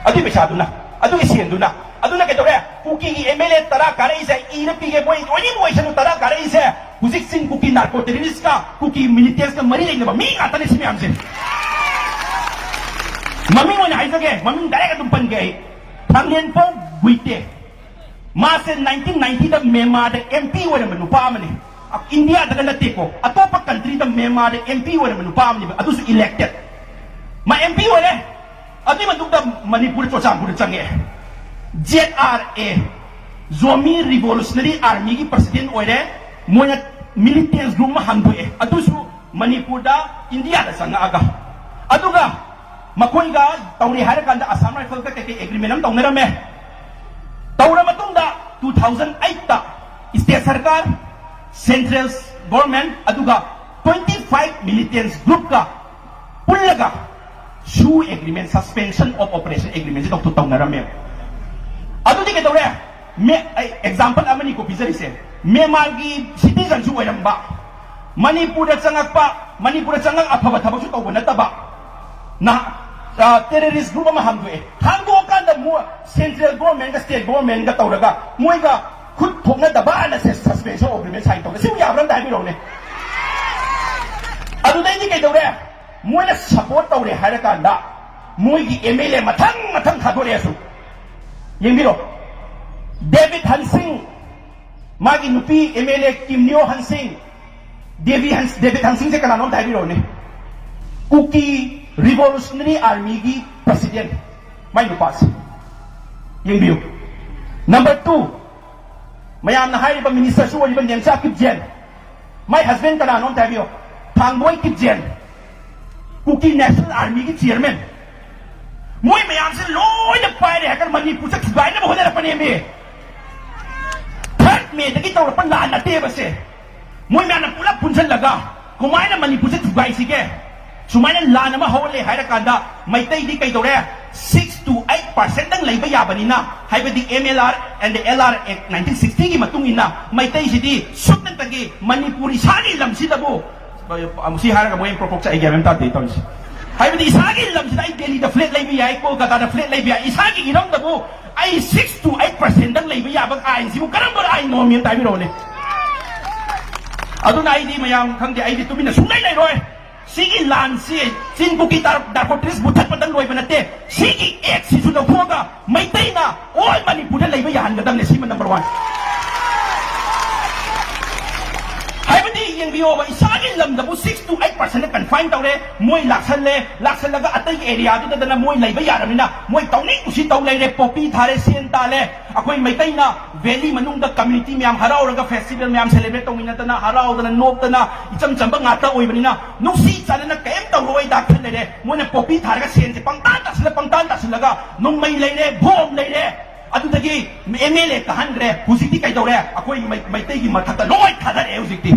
ꯑꯗꯨꯒꯤ ꯄꯩꯁꯥꯗꯨꯅ, ꯑꯗꯨꯒꯤ ꯁꯦꯟꯗꯨꯅ, ꯑꯗꯨꯅ ꯀꯩꯗꯧꯔꯦ? ꯀꯨꯀꯤꯒꯤ M L A ꯇꯔꯥ ꯀꯥꯔꯛꯏꯁꯦ ꯏꯔ ꯄꯤꯒꯦ, ꯃꯣꯏ ꯂꯣꯏꯅꯃꯛ ꯑꯣꯏꯁꯅꯨ꯫ ꯇꯔꯥ ꯀꯥꯔꯛꯏꯁꯦ ꯍꯧꯖꯤꯛ ꯆꯤꯡ ꯀꯨꯀꯤ narco terrorist ꯀ ꯀꯨꯀꯤ militants ꯀ ꯃꯔꯤ ꯂꯩꯅꯕ ꯃꯤ ꯉꯥꯛꯇꯅꯦ ꯁꯤ ꯃꯌꯥꯝꯁꯦ꯫ ꯃꯃꯤꯡ ꯑꯣꯏꯅ ꯍꯥꯏꯖꯒꯦ, ꯃꯃꯤꯡ ꯗꯥꯏꯔꯦꯛ ꯑꯗꯨꯝ ꯄꯟꯒꯦ ꯑꯩ꯫ ꯊꯥꯡꯂꯦꯟꯄꯧ ꯒꯨꯏꯇꯦ꯫ ꯃꯥꯁꯦ ꯅꯥꯏꯟꯇꯤꯟ ꯅꯥꯏꯟꯇꯤꯗ ꯃ꯭ꯌꯥꯟꯃꯥꯔꯗ ꯑꯦꯝ ꯄꯤ ꯑꯣꯏꯔꯝꯕ ꯅꯨꯄꯥ ꯑꯃꯅꯤ꯫ ꯏꯟꯗꯤꯌꯥꯗꯒ ꯅꯠꯇꯦꯀꯣ, ꯑꯇꯣꯞꯄ ꯀꯟꯇ꯭ꯔꯤꯗ ꯃ꯭ꯌꯥꯟꯃꯥꯔꯗ ꯑꯦꯝ ꯄꯤ ꯑꯣꯏꯔꯝꯕ ꯅꯨꯄꯥ ꯑꯃꯅꯦꯕ, ꯑꯗꯨꯁꯨ ꯏꯂꯦꯛꯇꯦꯠ꯫ ꯃꯥ ꯑꯦꯝ ꯄꯤ ꯑꯣꯏꯔꯦ꯫ ꯑꯗꯨꯒꯤ ꯃꯇꯨꯡꯗ ꯃꯅꯤꯄꯨꯔ ꯆꯨꯔꯆꯥꯟꯄꯨꯔꯗ ꯆꯪꯉꯛꯑꯦ꯫ Z R A, Zomi revolutionary ꯑꯥꯔꯃꯤꯒꯤ ꯄ꯭ꯔꯁꯤꯗꯦꯟ ꯑꯣꯏꯔꯦ꯫ ꯃꯣꯏꯅ ꯃꯤꯂꯤꯇꯦꯟꯁ ꯒ꯭ꯔꯨꯞ ꯑꯃ ꯍꯥꯡꯗꯣꯛꯑꯦ, ꯑꯗꯨꯁꯨ ꯃꯅꯤꯄꯨꯔꯗ, ꯏꯟꯗꯤꯌꯥꯗ ꯆꯪꯉꯛꯑꯒ꯫ ꯑꯗꯨꯒ ꯃꯈꯣꯏꯒ ꯇꯧꯔꯦ ꯍꯥꯏꯔꯀꯥꯟꯗ ꯑꯁꯥꯝ ꯔꯥꯏꯐꯜꯒ ꯀꯩꯀꯩ ꯑꯦꯒ꯭ꯔꯤꯃꯦꯟ ꯑꯃ ꯇꯧꯅꯔꯝꯃꯦ꯫ ꯇꯧꯔ ꯃꯇꯨꯡꯗ ꯇꯨ ꯊꯥꯎꯖꯟ ꯑꯩꯠꯇ ꯁ꯭ꯇꯦꯠ ꯁꯔꯀꯥꯔ, ꯁꯦꯟꯇ꯭ꯔꯦꯜ ꯒꯣꯔꯃꯦꯟ, ꯑꯗꯨꯒ ꯇ꯭ꯋꯦꯟꯇꯤ ꯐꯥꯏꯚ ꯃꯤꯂꯤꯇꯦꯟꯁ ꯒ꯭ꯔꯨꯞꯀ ꯄꯨꯜꯂꯒ ꯁꯨ ꯑꯦꯒ꯭ꯔꯤꯃꯦꯟ, ꯁꯁꯄꯦꯟꯁꯟ ꯑꯣꯐ ꯑꯣꯄꯔꯦꯁꯟ ꯑꯦꯒ꯭ꯔꯤꯃꯦꯟꯁꯦ ꯇꯧꯊꯣꯛ ꯇꯧꯅꯔꯝꯃꯦꯕ꯫ ꯑꯗꯨꯗꯤ ꯀꯩꯗꯧꯔꯦ? ꯃꯦ-, ꯑꯩ ꯑꯦꯛꯖꯥꯝꯄꯜ ꯑꯃꯅꯤꯀꯣ ꯄꯤꯖꯔꯤꯁꯦ꯫ ꯃ꯭ꯌꯥꯟꯃꯥꯔꯒꯤ ꯁꯤꯇꯤꯖꯟꯁꯨ ꯑꯣꯏꯔꯝꯕ, ꯃꯅꯤꯄꯨꯔꯗ ꯆꯪꯉꯛꯄ, ꯃꯅꯤꯄꯨꯔꯗ ꯆꯪꯉꯛ ꯑꯐꯕ ꯊꯕꯛꯁꯨ ꯇꯧꯕ ꯅꯠꯇꯕ, ꯅꯍ-, ꯑ, ꯇꯦꯔꯣꯔꯤꯁ ꯒ꯭ꯔꯨꯞ ꯑꯃ ꯍꯥꯡꯗꯣꯛꯑꯦ꯫ ꯍꯥꯡꯗꯣꯛꯑꯀꯥꯟꯗ ꯃꯣꯏ ꯁꯦꯟꯇ꯭ꯔꯦꯜ ꯒꯣꯔꯃꯦꯟꯒ ꯁ꯭ꯇꯦꯠ ꯒꯣꯔꯃꯦꯟꯒ ꯇꯧꯔꯒ ꯃꯣꯏꯒ ꯈꯨꯠ ꯊꯣꯛꯅꯗꯕ ꯑꯅ ꯁꯦ-, ꯁꯁꯄꯦꯟꯁꯟ ꯑꯣꯐ ꯑꯦꯒ꯭ꯔꯤꯃꯦꯟ ꯁꯥꯏꯟ ꯇꯧꯔꯦ꯫ ꯁꯤꯕꯨ ꯌꯥꯕ꯭ꯔꯥ ꯑꯝꯇ ꯍꯥꯏꯕꯤꯔꯛꯎꯅꯦ꯫ ꯑꯗꯨꯗꯩꯗꯤ ꯀꯩꯗꯧꯔꯦ? ꯃꯣꯏꯅ ꯁꯄꯣꯔꯠ ꯇꯧꯔꯦ ꯍꯥꯏꯔꯀꯥꯟꯗ ꯃꯣꯏꯒꯤ ꯑꯦꯝ ꯑꯦꯜ ꯑꯦ ꯃꯊꯪ ꯃꯊꯪ ꯊꯥꯗꯣꯔꯛꯑꯦꯁꯨ꯫ ꯌꯦꯡꯕꯤꯔꯣ, ꯗꯦꯕꯤꯠ ꯍꯟꯁꯤꯡ, ꯃꯥꯒꯤ ꯅꯨꯄꯤ M L A Kimneo Hansing, ꯗꯦꯕꯤ ꯍꯟꯁ-, ꯗꯦꯕꯤꯠ ꯍꯟꯁꯤꯡꯁꯦ ꯀꯅꯥꯅꯣ ꯑꯝꯇ ꯍꯥꯏꯕꯤꯔꯛꯎꯅꯦ꯫ ꯀꯨꯀꯤ ꯔꯤꯚꯣꯂꯨꯁꯅꯔꯤ ꯑꯥꯔꯃꯤꯒꯤ ꯄ꯭ꯔꯁꯤꯗꯦꯟ, ꯃꯥꯏ ꯅꯨꯄꯥꯁꯦ꯫ ꯌꯦꯡꯕꯤꯌꯨ꯫ ꯅꯝꯕꯔ ꯇꯨ, ꯃꯌꯥꯝꯅ ꯍꯥꯏꯔꯤꯕ ꯃꯤꯅꯤꯁꯇꯔꯁꯨ ꯑꯣꯏꯔꯤꯕ ꯅꯦꯝꯆꯥ ꯀꯤꯞꯖꯦꯟ, ꯃꯥꯏ ꯍꯁꯕꯦꯟ ꯀꯅꯥꯅꯣ ꯑꯝꯇ ꯍꯥꯏꯕꯤꯌꯣ꯫ ꯊꯥꯡꯕꯣꯏ ꯀꯤꯞꯖꯦꯟ, ꯀꯨꯀꯤ ꯅꯦꯁꯅꯦꯜ ꯑꯥꯔꯃꯤꯒꯤ ꯆꯤꯌꯔꯃꯦꯟ꯫ ꯃꯣꯏ ꯃꯌꯥꯝꯁꯦ ꯂꯣꯏꯅ ꯄꯥꯏꯔꯦ ꯍꯥꯏꯔꯒ ꯃꯅꯤꯄꯨꯔꯁꯦ ꯊꯨꯒꯥꯏꯅꯕ ꯍꯣꯠꯅꯔꯛꯄꯅꯦꯃꯤ꯫ ꯊꯥꯔꯠ ꯃꯦꯗꯒꯤ ꯇꯧꯔꯛꯄ ꯂꯥꯟ ꯅꯠꯇꯦꯕ ꯁꯦ꯫ ꯃꯣꯏ ꯃꯌꯥꯝꯅ ꯄꯨꯂꯞ ꯄꯨꯟꯁꯤꯜꯂꯒ ꯀꯃꯥꯏꯅ ꯃꯅꯤꯄꯨꯔꯁꯦ ꯊꯨꯒꯥꯏꯁꯤꯒꯦ? ꯁꯨꯃꯥꯏꯅ ꯂꯥꯟ ꯑꯃ ꯍꯧꯍꯜꯂꯦ ꯍꯥꯏꯔꯀꯥꯟꯗ ꯃꯩꯇꯩꯗꯤ ꯀꯩꯗꯧꯔꯦ? ꯁꯤꯛꯁ ꯇꯨ ꯑꯩꯠ ꯄꯥꯔꯁꯦꯟꯗꯪ ꯂꯩꯕ ꯌꯥꯕꯅꯤꯅ, ꯍꯥꯏꯕꯗꯤ M L R and the L R Act nineteen sixty ꯒꯤ ꯃꯇꯨꯡ ꯏꯟꯅ ꯃꯩꯇꯩꯁꯤꯗꯤ ꯁꯨꯞꯅꯇꯒꯤ ꯃꯅꯤꯄꯨꯔ ꯏꯁꯥꯒꯤ ꯂꯝꯁꯤꯗꯕꯨ, ꯁꯤ ꯍꯥꯏꯔꯒ ꯃꯣꯏ ꯄ꯭ꯔꯣꯄꯣꯛꯁꯦ ꯑꯩ ꯒ꯭ꯌꯥꯟ ꯑꯃ ꯇꯥꯗꯦ ꯇꯧꯔꯤꯁꯦ꯫ ꯍꯥꯏꯕꯗꯤ ꯏꯁꯥꯒꯤ ꯂꯝꯁꯤꯗ ꯑꯩ ꯗꯦꯜꯂꯤꯗ ꯐ꯭ꯂꯦꯠ ꯂꯩꯕ ꯌꯥꯏ, ꯀꯣꯜꯀꯥꯇꯥꯗ ꯐ꯭ꯂꯦꯠ ꯂꯩꯕ ꯌꯥꯏ, ꯏꯁꯥꯒꯤ ꯏꯔꯝꯗꯕꯨ ꯑꯩ ꯁꯤꯛꯁ ꯇꯨ ꯑꯩꯠ ꯄꯥꯔꯁꯦꯟꯗꯪ ꯂꯩꯕ ꯌꯥꯕ ꯑꯥꯏꯟꯁꯤꯕꯨ ꯀꯔꯝꯕ ꯑꯥꯏꯟꯅꯣ ꯑꯝꯇ ꯍꯥꯏꯕꯤꯔꯛꯎꯅꯦ꯫ ꯑꯗꯨꯅ ꯑꯩꯗꯤ ꯃꯌꯥꯝ ꯈꯪꯗꯦ, ꯑꯩꯗꯤ ꯇꯨꯃꯤꯟꯅ ꯁꯨꯡꯂꯩ ꯂꯩꯔꯣꯏ꯫ ꯁꯤꯒꯤ ꯂꯥꯟꯁꯤ ꯆꯤꯡ ꯀꯨꯀꯤ ꯇꯥꯔ-, ꯅꯥꯔꯀꯣꯇꯤꯛꯁ ꯃꯨꯊꯠꯄꯗ ꯂꯣꯏꯕ ꯅꯠꯇꯦ꯫ ꯁꯤꯒꯤ ꯑꯦꯛꯁꯤꯁꯨ ꯂꯧꯊꯣꯛꯑꯒ ꯃꯩꯇꯩꯅ ꯑꯣꯜ ꯃꯅꯤꯄꯨꯔꯗ ꯂꯩꯕ ꯌꯥꯍꯟꯒꯗꯕꯅꯦ꯫ ꯁꯤꯃ ꯅꯝꯕꯔ ꯋꯥꯟ꯫ ꯍꯥꯏꯕꯗꯤ ꯌꯦꯡꯕꯤꯌꯣꯕ, ꯏꯁꯥꯒꯤ ꯂꯝꯗꯕꯨ six to eight percent confine ꯇꯧꯔꯦ, ꯃꯣꯏ ꯂꯥꯛꯁꯜꯂꯦ, ꯂꯥꯛꯁꯜꯂꯒ ꯑꯇꯩꯒꯤ ꯑꯦꯔꯤꯌꯥꯗꯨꯗꯅ ꯃꯣꯏ ꯂꯩꯕ ꯌꯥꯔꯕꯅꯤꯅ ꯃꯣꯏ ꯇꯧꯅꯤꯡ ꯀꯨꯁꯤ ꯇꯧ ꯂꯩꯔꯦ, ꯄꯣꯄꯤ ꯊꯥꯔꯦ, ꯁꯦꯟ ꯇꯥꯜꯂꯦ꯫ ꯑꯩꯈꯣꯏ ꯃꯩꯇꯩꯅ ꯚꯦꯂꯤ ꯃꯅꯨꯡꯗ ꯀꯝꯃ꯭ꯌꯨꯅꯤꯇꯤ ꯃꯌꯥꯝ ꯍꯔꯥꯎꯔꯒ ꯐꯦꯁꯇꯤꯚꯦꯜ ꯃꯌꯥꯝ ꯁꯦꯂꯦꯕ꯭ꯔꯦꯠ ꯇꯧꯃꯤꯟꯅꯗꯅ ꯍꯔꯥꯎꯗꯅ ꯅꯣꯛꯇꯅ ꯏꯆꯝ ꯆꯝꯕ ꯉꯥꯛꯇ ꯑꯣꯏꯕꯅꯤꯅ ꯅꯨꯡꯁꯤ ꯆꯥꯟꯅꯅ ꯀꯔꯤꯝ ꯇꯧꯔꯣꯏ ꯗꯥꯛꯇꯔ ꯂꯩꯔꯦ꯫ ꯃꯣꯏꯅ ꯄꯣꯄꯤ ꯊꯥꯔꯒ ꯁꯦꯟꯁꯦ ꯄꯪꯇꯥꯟ ꯇꯥꯁꯤꯜꯂ ꯄꯪꯇꯥꯟ ꯇꯥꯁꯤꯜꯂꯒ ꯅꯣꯡꯃꯩ ꯂꯩꯔꯦ, ꯕꯣꯝ ꯂꯩꯔꯦ, ꯑꯗꯨꯗꯒꯤ ꯑꯦꯝ ꯑꯦꯜ ꯑꯦ ꯀꯥꯍꯟꯈ꯭ꯔꯦ꯫ ꯍꯧꯖꯤꯛꯇꯤ ꯀꯩꯗꯧꯔꯦ? ꯑꯩꯈꯣꯏ ꯃꯩ-, ꯃꯩꯇꯩꯒꯤ ꯃꯊꯛꯇ ꯂꯣꯏ ꯊꯥꯗꯔꯛꯑꯦ ꯍꯧꯖꯤꯛꯇꯤ꯫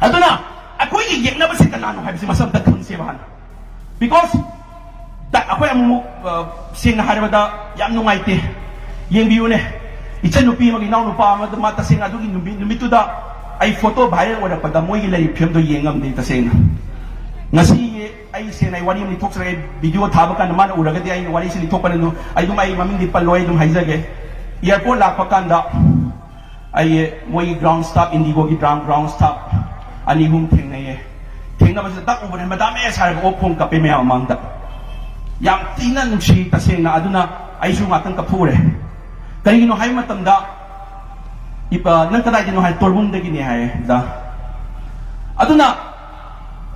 ꯑꯗꯨꯅ ꯑꯩꯈꯣꯏꯒꯤ ꯌꯦꯛꯅꯕꯁꯦ ꯀꯅꯥꯅꯣ ꯍꯥꯏꯕꯁꯤ ꯃꯁꯛ ꯑꯝꯇ ꯈꯪꯁꯦꯕ ꯍꯥꯟꯅ꯫ Because ꯗ-, ꯑꯩꯈꯣꯏ ꯑꯃꯨꯛ, ꯑ, ꯁꯦꯡꯅ ꯍꯥꯏꯔꯕꯗ ꯌꯥꯝ ꯅꯨꯡꯉꯥꯏꯇꯦ꯫ ꯌꯦꯡꯕꯤꯌꯨꯅꯦ, ꯏꯆꯟꯅꯨꯄꯤ ꯑꯃꯒꯤ ꯏꯅꯥꯎꯅꯨꯄꯥ ꯑꯃꯗ ꯃꯥ ꯇꯁꯦꯡꯅ ꯑꯗꯨꯒꯤ ꯅꯨꯃꯤꯠ, ꯅꯨꯃꯤꯠꯇꯨꯗ ꯑꯩ ꯐꯣꯇꯣ ꯚꯥꯏꯔꯦꯜ ꯑꯣꯏꯔꯛꯄꯗ ꯃꯣꯏꯒꯤ ꯂꯩꯔꯤꯕ ꯐꯤꯕꯝꯗꯣ ꯌꯦꯡ ꯉꯝꯗꯦ ꯇꯁꯦꯡꯅ꯫ ꯉꯁꯤ ꯑꯩ ꯁꯦꯡꯅ ꯑꯩ ꯋꯥꯔꯤ ꯑꯃ ꯂꯤꯊꯣꯛꯆꯔꯒꯦ, ꯚꯤꯗꯤꯑꯣ ꯊꯥꯕ ꯀꯥꯟꯗ ꯃꯥꯅ ꯎꯔꯒꯗꯤ ꯑꯩ ꯋꯥꯔꯤꯁꯤ ꯂꯤꯊꯣꯛꯄꯅꯤ, ꯑꯗꯨ ꯑꯩ ꯑꯗꯨꯝ ꯑꯩ ꯃꯃꯤꯡꯗꯤ ꯄꯜꯂꯣꯏ, ꯑꯩ ꯑꯗꯨꯝ ꯍꯥꯏꯖꯒꯦ꯫ ꯑꯦꯌꯥꯔꯄꯣꯔꯠ ꯂꯥꯛꯄ ꯀꯥꯟꯗ ꯑꯩ ꯃꯣꯏꯒꯤ ꯒ꯭ꯔꯥꯎꯟ ꯁ꯭ꯇꯥꯐ, ꯏꯟꯗꯤꯒꯣꯒꯤ ꯒ꯭ꯔꯥꯎꯟ, ꯒ꯭ꯔꯥꯎꯟ ꯁ꯭ꯇꯥꯐ ꯑꯅꯤ ꯑꯍꯨꯝ ꯊꯦꯡꯅꯩꯌꯦ꯫ ꯊꯦꯡꯅꯕꯁꯤꯗ ꯇꯛ ꯎꯕꯗ ꯃꯦꯗꯥꯝ ꯑꯦꯁ ꯍꯥꯏꯔꯒ ꯑꯣꯛ ꯈꯣꯡ ꯀꯞꯄꯦ ꯃꯌꯥꯝ ꯃꯃꯥꯡꯗ꯫ ꯌꯥꯝ ꯊꯤꯅ ꯅꯨꯡꯁꯤ ꯇꯁꯦꯡꯅ꯫ ꯑꯗꯨꯅ ꯑꯩꯁꯨ ꯉꯥꯛꯇꯪ ꯀꯞꯊꯣꯛꯎꯔꯦ꯫ ꯀꯔꯤꯒꯤꯅꯣ ꯍꯥꯏꯕ ꯃꯇꯝꯗ, "ꯏꯄꯥ, ꯅꯪ ꯀꯗꯥꯏꯗꯅꯣ?" ꯍꯥꯏ, "ꯇꯣꯔꯕꯨꯡꯗꯒꯤꯅꯦ" ꯍꯥꯏꯌꯦ꯫ ꯑꯗ ꯑꯗꯨꯅ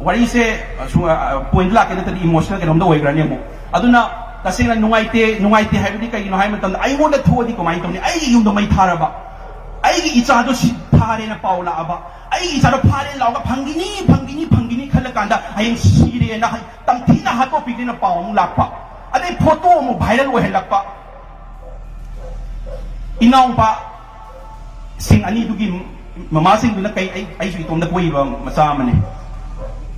ꯋꯥꯔꯤꯁꯦ, ꯑ, ꯁꯨ-, ꯑ, ꯄꯣꯏꯟꯗ ꯂꯥꯛꯀꯦ ꯅꯠꯇ꯭ꯔꯗꯤ ꯏꯃꯣꯁꯅꯦꯜ ꯀꯩꯅꯣꯝꯗ ꯑꯣꯏꯈ꯭ꯔꯅꯤ ꯑꯃꯨꯛ꯫ ꯑꯗꯨꯅ ꯇꯁꯦꯡꯅ ꯅꯨꯡꯉꯥꯏꯇꯦ, ꯅꯨꯡꯉꯥꯏꯇꯦ ꯍꯥꯏꯕꯗꯤ ꯀꯩꯒꯤꯅꯣ ꯍꯥꯏꯕ ꯃꯇꯝꯗ ꯑꯩꯉꯣꯟꯗ ꯊꯣꯛꯑꯗꯤ ꯀꯃꯥꯏꯅ ꯇꯧꯅꯤ? ꯑꯩꯒꯤ ꯌꯨꯝꯗꯣ ꯃꯩ ꯊꯥꯔꯕ, ꯑꯩꯒꯤ ꯏꯆꯥꯗꯣ ꯁꯤ ꯊꯥꯔꯦꯅ ꯄꯥꯎ ꯂꯥꯛꯑꯕ, ꯑꯩꯒꯤ ꯏꯆꯥꯗꯣ ꯐꯥꯔꯦ ꯂꯥꯎꯔꯒ ꯐꯪꯈꯤꯅꯤ, ꯐꯪꯈꯤꯅꯤ, ꯐꯪꯈꯤꯅꯤ ꯈꯜꯂꯀꯥꯟꯗ ꯍꯌꯦꯡ ꯁꯤꯔꯦꯅ ꯍꯥꯏ-, ꯇꯝꯊꯤꯅ ꯍꯥꯠꯇꯣꯛꯄꯤꯈ꯭ꯔꯦꯅ ꯄꯥꯎ ꯑꯃꯨꯛ ꯂꯥꯛꯄ, ꯑꯗꯩ ꯐꯣꯇꯣ ꯑꯃꯨꯛ ꯚꯥꯏꯔꯦꯜ ꯑꯣꯏꯍꯜꯂꯛꯄ꯫ ꯏꯅꯥꯎꯄꯥꯁꯤꯡ ꯑꯅꯤꯗꯨꯒꯤ ꯃꯃꯥꯁꯤꯡꯗꯨꯅ ꯀꯩ, ꯑꯩ, ꯑꯩꯁꯨ ꯏꯇꯣꯝꯇ ꯄꯣꯛꯏꯕ ꯃꯆꯥ ꯑꯃꯅꯤ꯫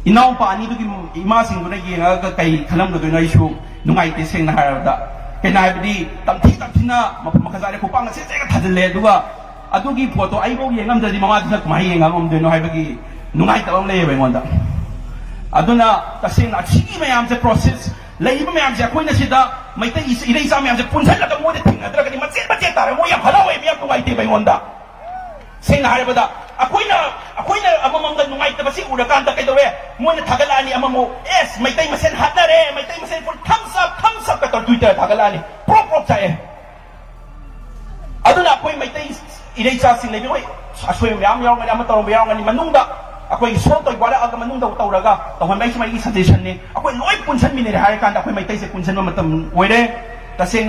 ꯏꯅꯥꯎꯄꯥ ꯑꯅꯤꯗꯨꯒꯤ ꯏꯃꯥꯁꯤꯡꯗꯨꯅ ꯌꯦꯡꯉꯒ ꯀꯩ ꯈꯜꯂꯝꯒꯗꯣꯏꯅꯣ ꯑꯩꯁꯨ ꯅꯨꯡꯉꯥꯏꯇꯦ ꯁꯦꯡꯅ ꯍꯥꯏꯔꯕꯗ꯫ ꯀꯩꯅꯣ ꯍꯥꯏꯕꯗꯤ ꯇꯝꯊꯤ ꯇꯝꯊꯤꯅ ꯃꯈꯨꯠ ꯃꯈꯥ ꯆꯥꯔꯦ, ꯈꯨꯄꯥꯛꯅ ꯁꯦꯠ ꯁꯦꯠꯒ ꯊꯥꯖꯤꯜꯂꯦ꯫ ꯑꯗꯨꯒ ꯑꯗꯨꯒꯤ ꯄꯣꯠꯇꯣ ꯑꯩꯐꯥꯎ ꯌꯦꯡꯉꯝꯗ꯭ꯔꯗꯤ ꯃꯃꯥꯗꯨꯅ ꯀꯃꯥꯏꯅ ꯌꯦꯡꯉꯝꯗꯣꯏꯅꯣ ꯍꯥꯏꯕꯒꯤ ꯅꯨꯡꯉꯥꯏꯇꯕ ꯑꯃ ꯂꯩꯌꯦꯕ ꯑꯩꯉꯣꯟꯗ꯫ ꯑꯗꯨꯅ ꯇꯁꯦꯡꯅ ꯑꯁꯤꯒꯤ ꯃꯌꯥꯝꯁꯦ ꯄ꯭ꯔꯣꯁꯦꯁ, ꯂꯩꯔꯤꯕ ꯃꯌꯥꯝꯁꯦ ꯑꯩꯈꯣꯏꯅ ꯁꯤꯗ ꯃꯩꯇꯩ ꯏꯆ-, ꯏꯔꯩ ꯏꯆꯥ ꯃꯌꯥꯝꯁꯦ ꯄꯨꯟꯁꯤꯜꯂꯒ ꯃꯣꯏꯗ ꯊꯦꯡꯅꯗ꯭ꯔꯒꯗꯤ ꯃꯆꯦꯠ ꯃꯆꯦꯠ ꯇꯥꯔꯦ꯫ ꯃꯣꯏ ꯌꯥꯝ ꯍꯔꯥꯎꯋꯦ, ꯃꯤ ꯌꯥꯝ ꯅꯨꯡꯉꯥꯏꯇꯦꯕ ꯑꯩꯉꯣꯟꯗ꯫ ꯁꯦꯡꯅ ꯍꯥꯏꯔꯕꯗ, ꯑꯩꯈꯣꯏꯅ ꯑꯩꯈꯣꯏꯅ ꯑꯃꯃꯝꯒ ꯅꯨꯡꯉꯥꯏꯇꯕꯁꯤ ꯎꯔꯀꯥꯟꯗ ꯀꯩꯗꯧꯋꯦ? ꯃꯣꯏꯅ ꯊꯥꯒꯠꯂꯛꯑꯅꯤ ꯑꯃꯃꯨꯛ, "ꯑꯦꯁ, ꯃꯩꯇꯩ ꯃꯁꯦꯟ ꯍꯥꯠꯅꯔꯦ, ꯃꯩꯇꯩ ꯃꯁꯦꯟ full thumbs up, thumbs up" ꯀ ꯇꯧꯔ Twitter ꯊꯥꯒꯠꯂꯛꯑꯅꯤ꯫ ꯄ꯭ꯔꯣꯞ ꯄ꯭ꯔꯣꯞ ꯆꯥꯛꯑꯦ꯫ ꯑꯗꯨꯅ ꯑꯩꯈꯣꯏ ꯃꯩꯇꯩ ꯏꯔꯩꯆꯥꯁꯤꯡ ꯂꯩꯕ, ꯍꯣꯏ, ꯑꯁꯣꯏꯕ ꯃꯌꯥꯝ ꯌꯥꯎꯔꯝꯒꯅꯤ, ꯑꯃ ꯇꯧꯔꯝꯕ ꯌꯥꯎꯔꯝꯒꯅꯤ, ꯃꯅꯨꯡꯗ ꯑꯩꯈꯣꯏꯒꯤ ꯁꯣꯜ ꯇꯧꯕ ꯋꯥꯔꯛꯑꯒ ꯃꯅꯨꯡꯗ ꯇꯧꯔꯒ ꯇꯧꯍꯟꯕ ꯍꯥꯏꯁꯤ ꯃꯥꯒꯤ suggestion ꯅꯤ꯫ ꯑꯩꯈꯣꯏ ꯂꯣꯏ ꯄꯨꯟꯁꯟꯃꯤꯟꯅꯔꯦ ꯍꯥꯏꯔ ꯀꯥꯟꯗ ꯑꯩꯈꯣꯏ ꯃꯩꯇꯩꯁꯦ ꯄꯨꯟꯁꯟꯕ ꯃꯇꯝ ꯑꯣꯏꯔꯦ꯫ ꯇꯁꯦꯡꯅ